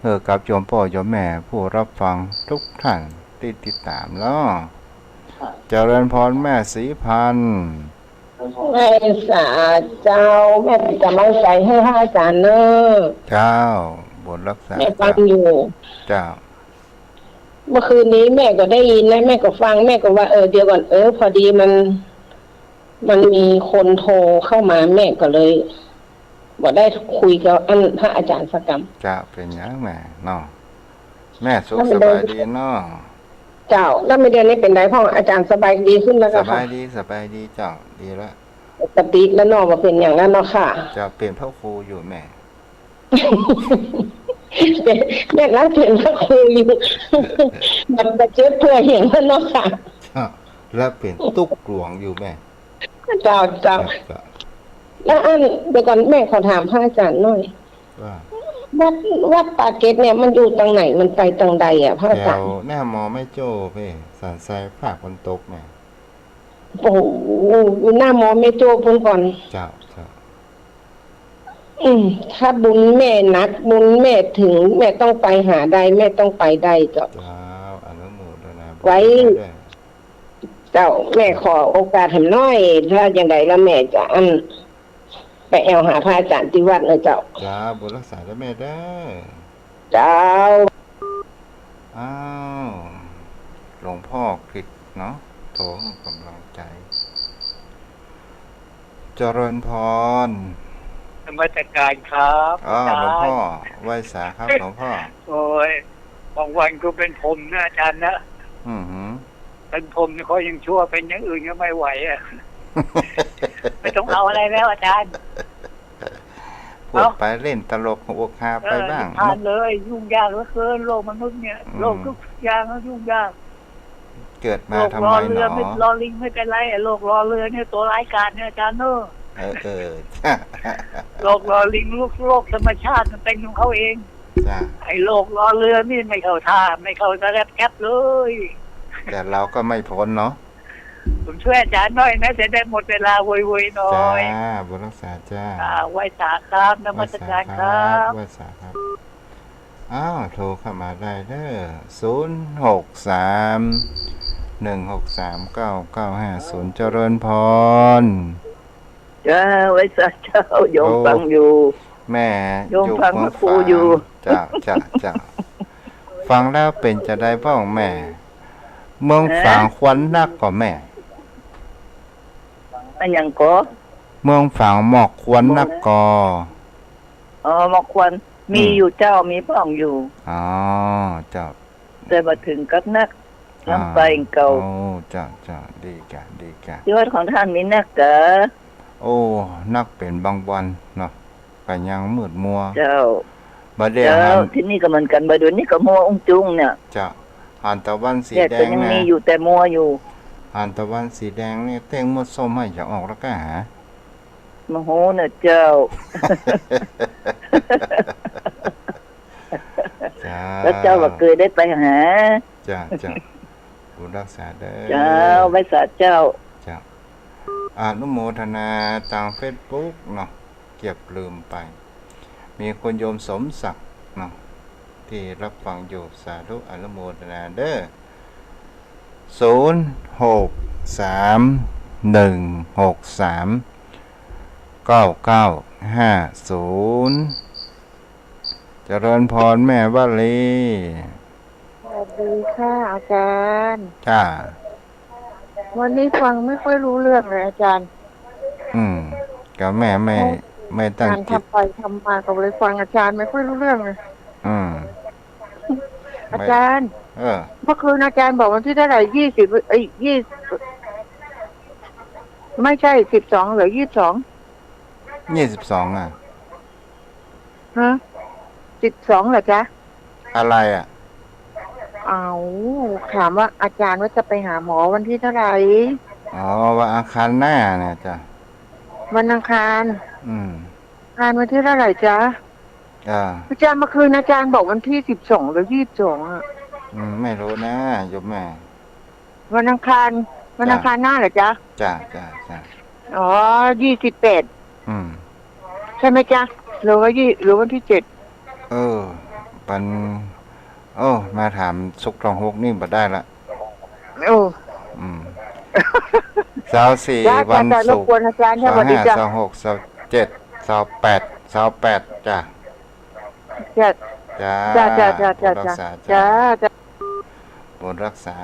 หื้อกับโยมป้อโยมแม่ผู้รับฟังทุกท่านตี้ติดต๋ามเนาะ เจริญพรแม่ศรีพันธ์ ไหว้สาเจ้า แม่เป๋นก๋ำลังใจ๋หื้อพระอาจ๋ารย์เน่อ เจ้า บุญรักษา แม่ฟังอยู่ เจ้า เมื่อคืนนี้แม่ก็ได้ยินนะ แม่ก็ฟัง แม่ก็ว่า เออ เดี๋ยวก่อน เออ พอดีมัน มันมีคนโทรเข้ามา แม่ก็เลยบ่ได้คุยกับอันพระอาจ๋ารย์สักกำ เจ้า เป๋นหยังแม่เนาะ แม่สุขสบายดีเนาะ เจ้า แล้วแม่เดือนนี้เป๋นใดพ่อง อาจ๋ารย์สบายดีขึ้นแล้ว สบายดี สบายดีเจ้า ดีละ ปกติแล้วเนาะ บ่เป๋นหยังแล้วเนาะค่ะ เจ้า เป๋นพระครูอยู่แม่ แม่ละเป๋นพระครูอยู่ บ่ บ่เจ็บป่วยหยังแล้วเนาะค่ะ เจ้า แล้วเป๋นตุ๊กข์หลวงอยู่แม่ เจ้า เจ้า เจ้า แล้วอัน เดี๋ยวก่อน แม่ขอถามพระอาจ๋ารย์หน่อย ว่า วัด วัดปากเกร็ดเนี่ยมันอยู่ตางไหน มันไปตางใดอะพระอาจ๋ารย์ แถวหน้ามอแม่โจ้เพ่ สันทรายภาคตะวันตกเนี่ย โอ้โห อยู่หน้ามอแม่โจ้ปู๊นก่อน เจ้า เจ้า อืม ถ้าบุญแม่หนัก บุญแม่ถึง แม่ต้องไปหาได้ แม่ต้องไปได้เจ้า เจ้า อนุโมทนาบุญ ไว้ เจ้า แม่ขอโอกาสแหมหน้อย ถ้าจังใดแล้วแม่จะอัน ไปแอ่วหาพระอาจ๋ารย์ตี้วัดเน่อเจ้า เจ้า บุญรักษาเด้อแม่เด้อ เจ้า อ้าว หลวงพ่อกฤษเนาะ โทรหื้อก๋ำลังใจ๋ เจริญพร นมัสการครับ อ๋อ อาจ๋ารย์ หลวงพ่อ ไหว้สาครับ หลวงพ่อ โอ้ย บางวันก็เป๋นผมนะอาจ๋ารย์นะ อือหือ เป๋นผมนี่ก็ยังชั่ว เป๋นอย่างอื่นก็ไม่ไหวอะ ไม่ต้องเอาอะไรแล้วอาจ๋ารย์ พูดไปเล่นตลกหัวคาไปบ้าง เออ นิพพานเลย ยุ่งยากเหลือเกิน โลกมนุษย์เนี่ย อืม โลกทุกอย่างก็ยุ่งยาก เกิดมาทำไมหนอ โลกรอเรือไม่ รอลิงไม่เป็นไร ไอ้โลกรอเรือเนี่ยตัวร้ายกาจเนี่ยอาจ๋ารย์เน่อ เออ เออ โลกรอลิง โลก โลกธรรมชาติมันเป็นของเขาเอง จ้ะ ไอ้โลกรอเรือนี่ไม่เข้าท่า ไม่เข้าสแตรปแกรปเลย แต่เราก็ไม่พ้นเนาะ ผมช่วยอาจ๋ารย์หน่อยนะ จะได้หมดเวลาโวยๆหน่อย จ้า บุญรักษาจ้า อ่า ไหว้สาครับ นมัสการครับ ไหว้สาครับ ไหว้สาครับ อ้าว โทรเข้ามาได้เด้อ ศูนย์หกสาม หนึ่งหกสาม เก้าเก้าห้าศูนย์ เจริญพร เจ้า ไหว้สาเจ้า โยมฟังอยู่ แม่ โยมฟังพระครูอยู่ เจ้า เจ้า เจ้า ฟังแล้วเป๋นจาใดพ่องแม่ เมืองฝางควันนักก่อแม่ อะหยังก่อ เมืองฝางหมอกควันนักก่อ อ๋อ หมอกควัน มีอยู่เจ้า มีพ่องอยู่ อ๋อ เจ้า แต่บ่เถิงกับนัก ลำไปเก่า โอ้ เจ้า เจ้า ดีกะ ดีกะ ตี้วัดของต้านมีนักกะ โอ้ นักเป๋นบางวันเนาะ ก็ยังมืดมัว เจ้า บ่าเดี่ยว เจ้า หัน ตี้นี่ก็เหมือนกั๋น บ่าเดี่ยวนี้ก็มัวอุ้งจุงเนี่ย เจ้า หันตะวันสีแดง แดดก็ยังมีอยู่ แต่มัวอยู่ หันตะวันสีแดงนี่เต้งมดส้มห้อยจะออกแล้วก้าหา โอ้โห เน่อเจ้า เจ้า แล้วเจ้าก็เกยได้ไปหา เจ้า เจ้า บุญรักษาเด้อ เจ้า ไหว้สาเจ้า เจ้า อนุโมทนาตางเฟซบุ๊กเนาะ เกือบลืมไป มีคุณโยมสมศักดิ์เนาะ ตี้รับฟังอยู่ สาธุ อนุโมทนาเด้อ ศูนย์หกสาม หนึ่งหกสาม เก้าเก้าห้าศูนย์ จริญพรแม่วลี สวัสดีค่ะอาจารย์ จ้า วันนี้ฟังไม่ค่อยรู้เรื่องเลยอาจารย์ อืม ก็แม่ไม่ ไม่ตั้งจิต งานทำไปทำมาก็เลยฟังอาจารย์ไม่ค่อยรู้เรื่องเลย อืม อาจารย์ เออ เมื่อคืนอาจารย์บอกวันที่เท่าไหร่ ยี่สิบ เอ้ย ยี่สิบ ไม่ใช่ สิบสอง หรือ ยี่สิบสอง ยี่สิบสอง อ่ะ ฮะ สิบสอง เหรอจ๊ะ อะไรอ่ะ เอา ถามว่าอาจารย์ว่าจะไปหาหมอวันที่เท่าไหร่ อ๋อ วันอังคารหน้าเนี่ยจ้ะ วันอังคาร อืม อังคารวันที่เท่าไหร่จ๊ะ อ่า อาจารย์ เมื่อคืนอาจารย์บอกวันที่ สิบสอง หรือ ยี่สิบสอง อ่ะ อืม ไม่รู้นะโยมแม่ วันอังคาร วันอังคารหน้าเหรอจ๊ะ จ้ะ จ้ะ จ้ะ อ๋อ ยี่สิบแปด อืม ใช่ไหมจ๊ะ หรือว่ายี่ หรือวันที่เจ็ด เออ ปัน โอ้ มาถามสุกร์ตองหกนี่บ่ได้ละ โอ้ อืม ซาวสี่ จ้ะ วัน จ้ะ รบกวนอาจารย์ สวัสดีจ้ะ ซาวห้า ซาวหก ซาวเจ็ด ซาวแปด ซาวแปด จ้ะ จ้ะ จ้า จ้า จ้า จ้า บุญรักษา จ้า จ้า จ้า บุญรักษา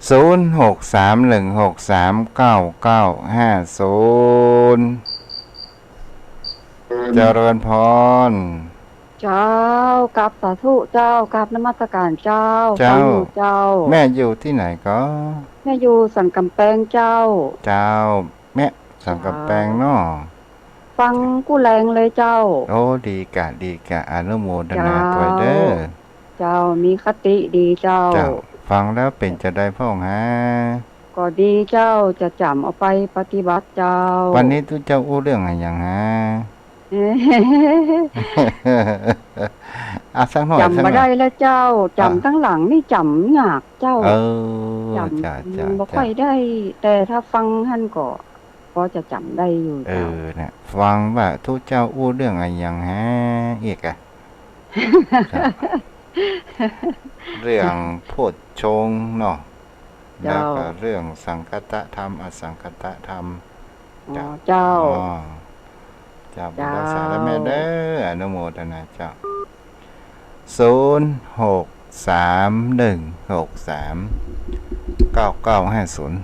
ศูนย์หกสามหนึ่งหกสามเก้าเก้าห้าศูนย์ เจริญพร เจ้า กราบสาธุเจ้า กราบนมัสการเจ้า เจ้า ฟังอยู่เจ้า แม่อยู่ตี้ไหนก็ แม่อยู่สันกำแปงเจ้า เจ้า แม่สันกำแปงเนาะ ฟังกู้แลงเลยเจ้า โอ้ ดีกะ ดีกะ อนุโมทนาตวยเด้อ เจ้า มีคติดีเจ้า เจ้า ฟังแล้วเป๋นจาใดพ่องฮะ ก็ดีเจ้า จะจ๋ำเอาไปปฏิบัติเจ้า วันนี้ตุ๊เจ้าอู้เรื่องอะหยังฮะ อ่ะ สักหน่อย จ๋ำบ่ได้แล้วเจ้า จ๋ำ อ่ะ ตั้งหลังนี่จ๋ำยากเจ้า เออ จ๋ำ จ้า จ้า บ่ค่อยได้ แต่ถ้าฟังหั้นก็ พอจะจ๋ำได้อยู่เจ้า เออ น่ะ ฟังว่าตุ๊เจ้าอู้เรื่องอะหยังฮะ อีกอะ ครับ เรื่องโพชฌงค์เนาะ เจ้า แล้วก็เรื่องสังคตธรรม อสังคตธรรม อ๋อ เจ้า เจ้า อ๋อ เจ้า เจ้า บุญรักษาและแม่เด้อ อนุโมทนาเจ้า ศูนย์หกสามหนึ่งหกสามเก้าเก้าห้าศูนย์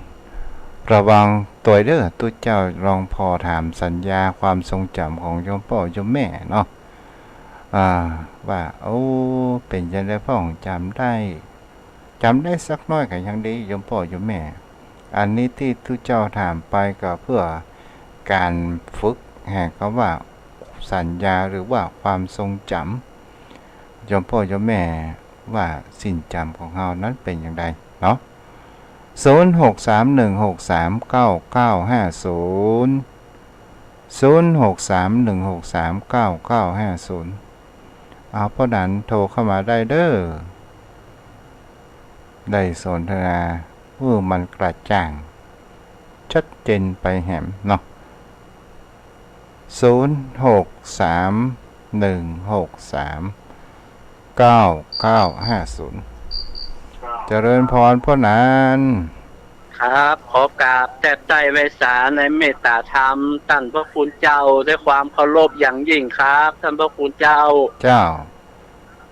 ระวังตวยเด้อ ตุ๊เจ้าลองผ่อถามสัญญาความทรงจ๋ำของโยมป้อโยมแม่เนาะ อ่า ว่า โอ้ เป๋นจาใดพ่องจ๋ำได้ จ๋ำได้สักหน้อยก็ยังดี โยมป้อโยมแม่ อันนี้ตี้ตุ๊เจ้าถามไปก็เปื้อก๋านฝึกแห่งกำว่าสัญญาหรือว่าความทรงจ๋ำ โยมป้อโยมแม่ว่าสิ้นจ๋ำของเฮานั้นเป๋นจาใดเนาะ ศูนย์หกสามหนึ่งหกสามเก้าเก้าห้าศูนย์ ศูนย์หกสามหนึ่งหกสามเก้าเก้าห้าศูนย์ เอา เพราะนั้นโทรเข้ามาได้เด้อ ได้สนทนา เพื่อมันกระจ่าง ชัดเจนไปแหมเนาะ ศูนย์หกสามหนึ่งหกสามเก้าเก้าห้าศูนย์ เจริญพรพ่อหนาน ครับ ขอกราบแทบใต้ไหว้สาในเมตตาธรรมต้านพระคุณเจ้าด้วยความเคารพอย่างยิ่งครับ ต้านพระคุณเจ้า เจ้า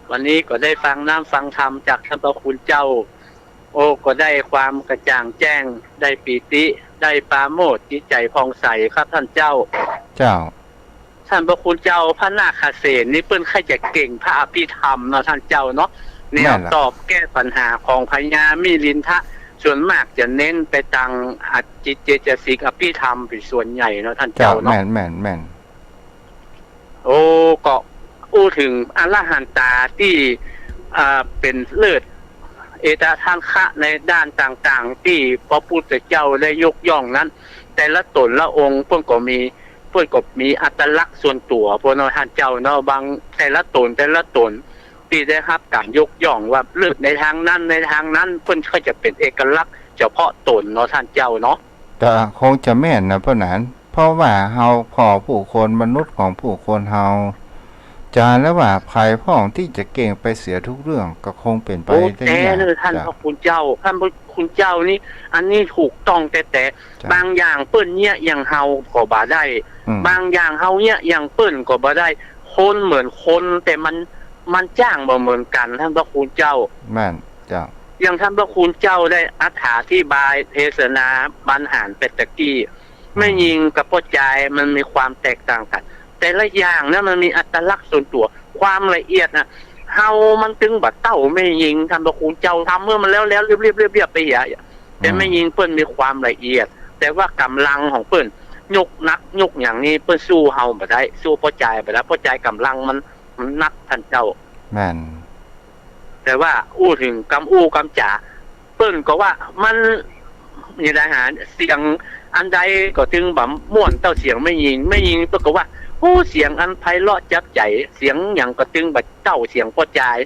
วันนี้ก็ได้ฟังน้ำฟังธรรมจากต้านพระคุณเจ้า โอ้ ก็ได้ความกระจ่างแจ้ง ได้ปีติ ได้ปราโมทย์ จิตใจ๋ผ่องใสครับต้านเจ้า เจ้า ต้านพระคุณเจ้า พระนาคเษนนี่เปิ้นใค่จะเก่งพระอภิธรรมเนาะต้านเจ้าเนาะ แนวตอบแก้ปัญหาของพญามิลินทะ ส่วนมากจะเน้นไปตางอจิตเจตสิกอภิธรรมเป๋นส่วนใหญ่เนาะต้านเจ้าเนาะ แม่น แม่น แม่น โอ้ ก็อู้เถิงอรหันตาตี้ อ่า เป๋นเลิศ เอตทัคคะในด้านต่างๆ ตี้พระพุทธเจ้าได้ยกย่องนั้น แต่ละต๋นละองค์เปิ้นก็มี เปิ้นก็มีอัตลักษณ์ส่วนตั๋ว พวกเนาะต้านเจ้าเนาะ บางแต่ละต๋นแต่ละต๋นตี้ได้ฮับก๋านยกย่องว่าเลิศในตางนั้นในตางนั้น เปิ้นก็จะเป๋นเอกลักษณ์เฉพาะต๋นเนาะต้านเจ้าเนาะ ก็คงจะแม่นนะพ่อหนาน เพราะว่าเฮาก็ผู้คนมนุษย์ของผู้คนเฮา จะแล้วว่าใผพ่องตี้จะเก่งไปเสียทุกเรื่องก็คงเป๋นไปได้ยาก โอ้ แต๊เนาะต้าน เจ้า พระคุณเจ้า ต้านพระคุณเจ้านี่ อันนี้ถูกต้องแต๊ๆ เจ้า บางอย่างเปิ้นเยียะอย่างเฮาก็บ่ได้ อืม บางอย่างเฮาเยียะอย่างเปิ้นก็บ่ได้ คนเหมือนคน แต่มัน มันจ้างบ่เหมือนกั๋น ต้านพระคุณเจ้า แม่นเจ้า อย่างต้านพระคุณเจ้าได้อธิบายเทศนาบรรหารไปตะกี้ อืม แม่ญิงกับป้อจายมันมีความแตกต่างกั๋น แต่ละอย่างนะมันมีอัตลักษณ์ส่วนตั๋ว ความละเอียดนะ เฮามันตึงบ่เต้าแม่ญิง ต้านพระคุณเจ้า ทำเมื่อมันแล้วๆ เรียบๆ เรียบๆ ไปเหีย แต่ อืม แม่ญิงเปิ้นมีความละเอียด แต่ว่าก๋ำลังของเปิ้น ยกหนักยกหยังนี่เปิ้นสู้เฮาบ่ได้ สู้ป้อจายบ่ได้ ป้อจายก๋ำลังมัน มันหนักต้านเจ้า แม่น แต่ว่าอู้เถิงกำอู้กำจ๋า เปิ้นก็ว่ามัน นี่นะฮะ เสียงอันใดก็ตึงบ่ม่วนเต้าเสียงแม่ญิง แม่ญิงเปิ้นก็ว่า โอ้ เสียงอันไพเราะจับใจ๋ เสียงหยังก็ตึงบ่เต้าเสียงป้อจาย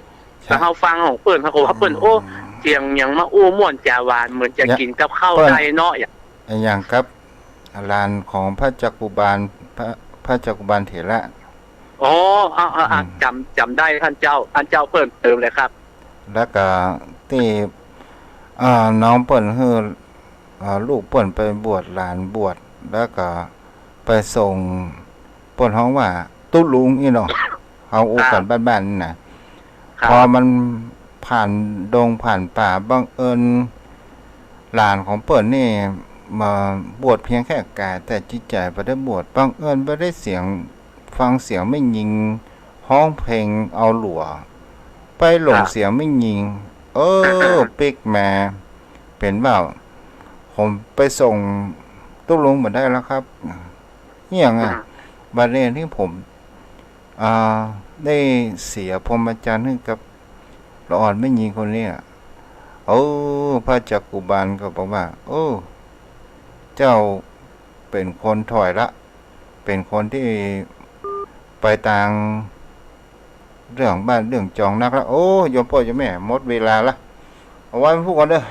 ครับ แต่เฮาฟังของเปิ้น เฮาก็ว่าเปิ้น อืม โอ้ เสียงหยังมาอู้ม่วนจ๋าหวาน เหมือนจะ ยะ กิ๋นกับข้าว เปิ้น ได้เนาะ อย่าง อะหยังกับ หลานของพระจักกุบาล พระ พระจักกุบาลเถระ อ๋อ อ่ะ อ่ะ อ่ะ อืม จ๋ำ จ๋ำได้ต้านเจ้า ต้านเจ้าเปิ้นเติมเลยครับ แล้วก็ตี้ อ่า น้องเปิ้นหื้อ อ่า ลูกเปิ้นไปบวช หลานบวช แล้วก็ไปส่ง เปิ้นฮ้องว่าตุ๊ลุงอี้เนาะ เฮาอู้กั๋น ครับ บ้านๆ นี่นะ ครับ พอมันผ่านดงผ่านป่า บังเอิญหลานของเปิ้นนี่มาบวชเพียงแค่ก๋าย แต่จิตใจ๋บ่ได้บวช บังเอิญไปได้เสียง ฟังเสียงแม่ญิงฮ้องเพลงเอาหลัว ไปหลง ครับ เสียงแม่ญิง เออ ปิ๊กมา เป๋นว่า ผมไปส่งตุ๊ลุงบ่ได้แล้วครับ เหียงอะ อืม บัดนี้ตี้ผม อ่า ได้เสียพรหมจรรย์หื้อกับละอ่อนแม่ญิงคนนี้อะ โอ้ พระจักกุบาลก็บอกว่า โอ้ เจ้าเป๋นคนถอยละ เป๋นคนตี้ไปตางเรื่องบ้านเรื่องจองนักละ โอ้ โยมป้อโยมแม่ หมดเวลาละ เอาไว้วันพูดก่อนเด้อ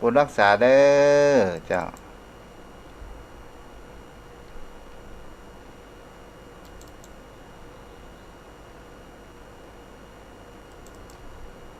บุญรักษาเด้อเจ้า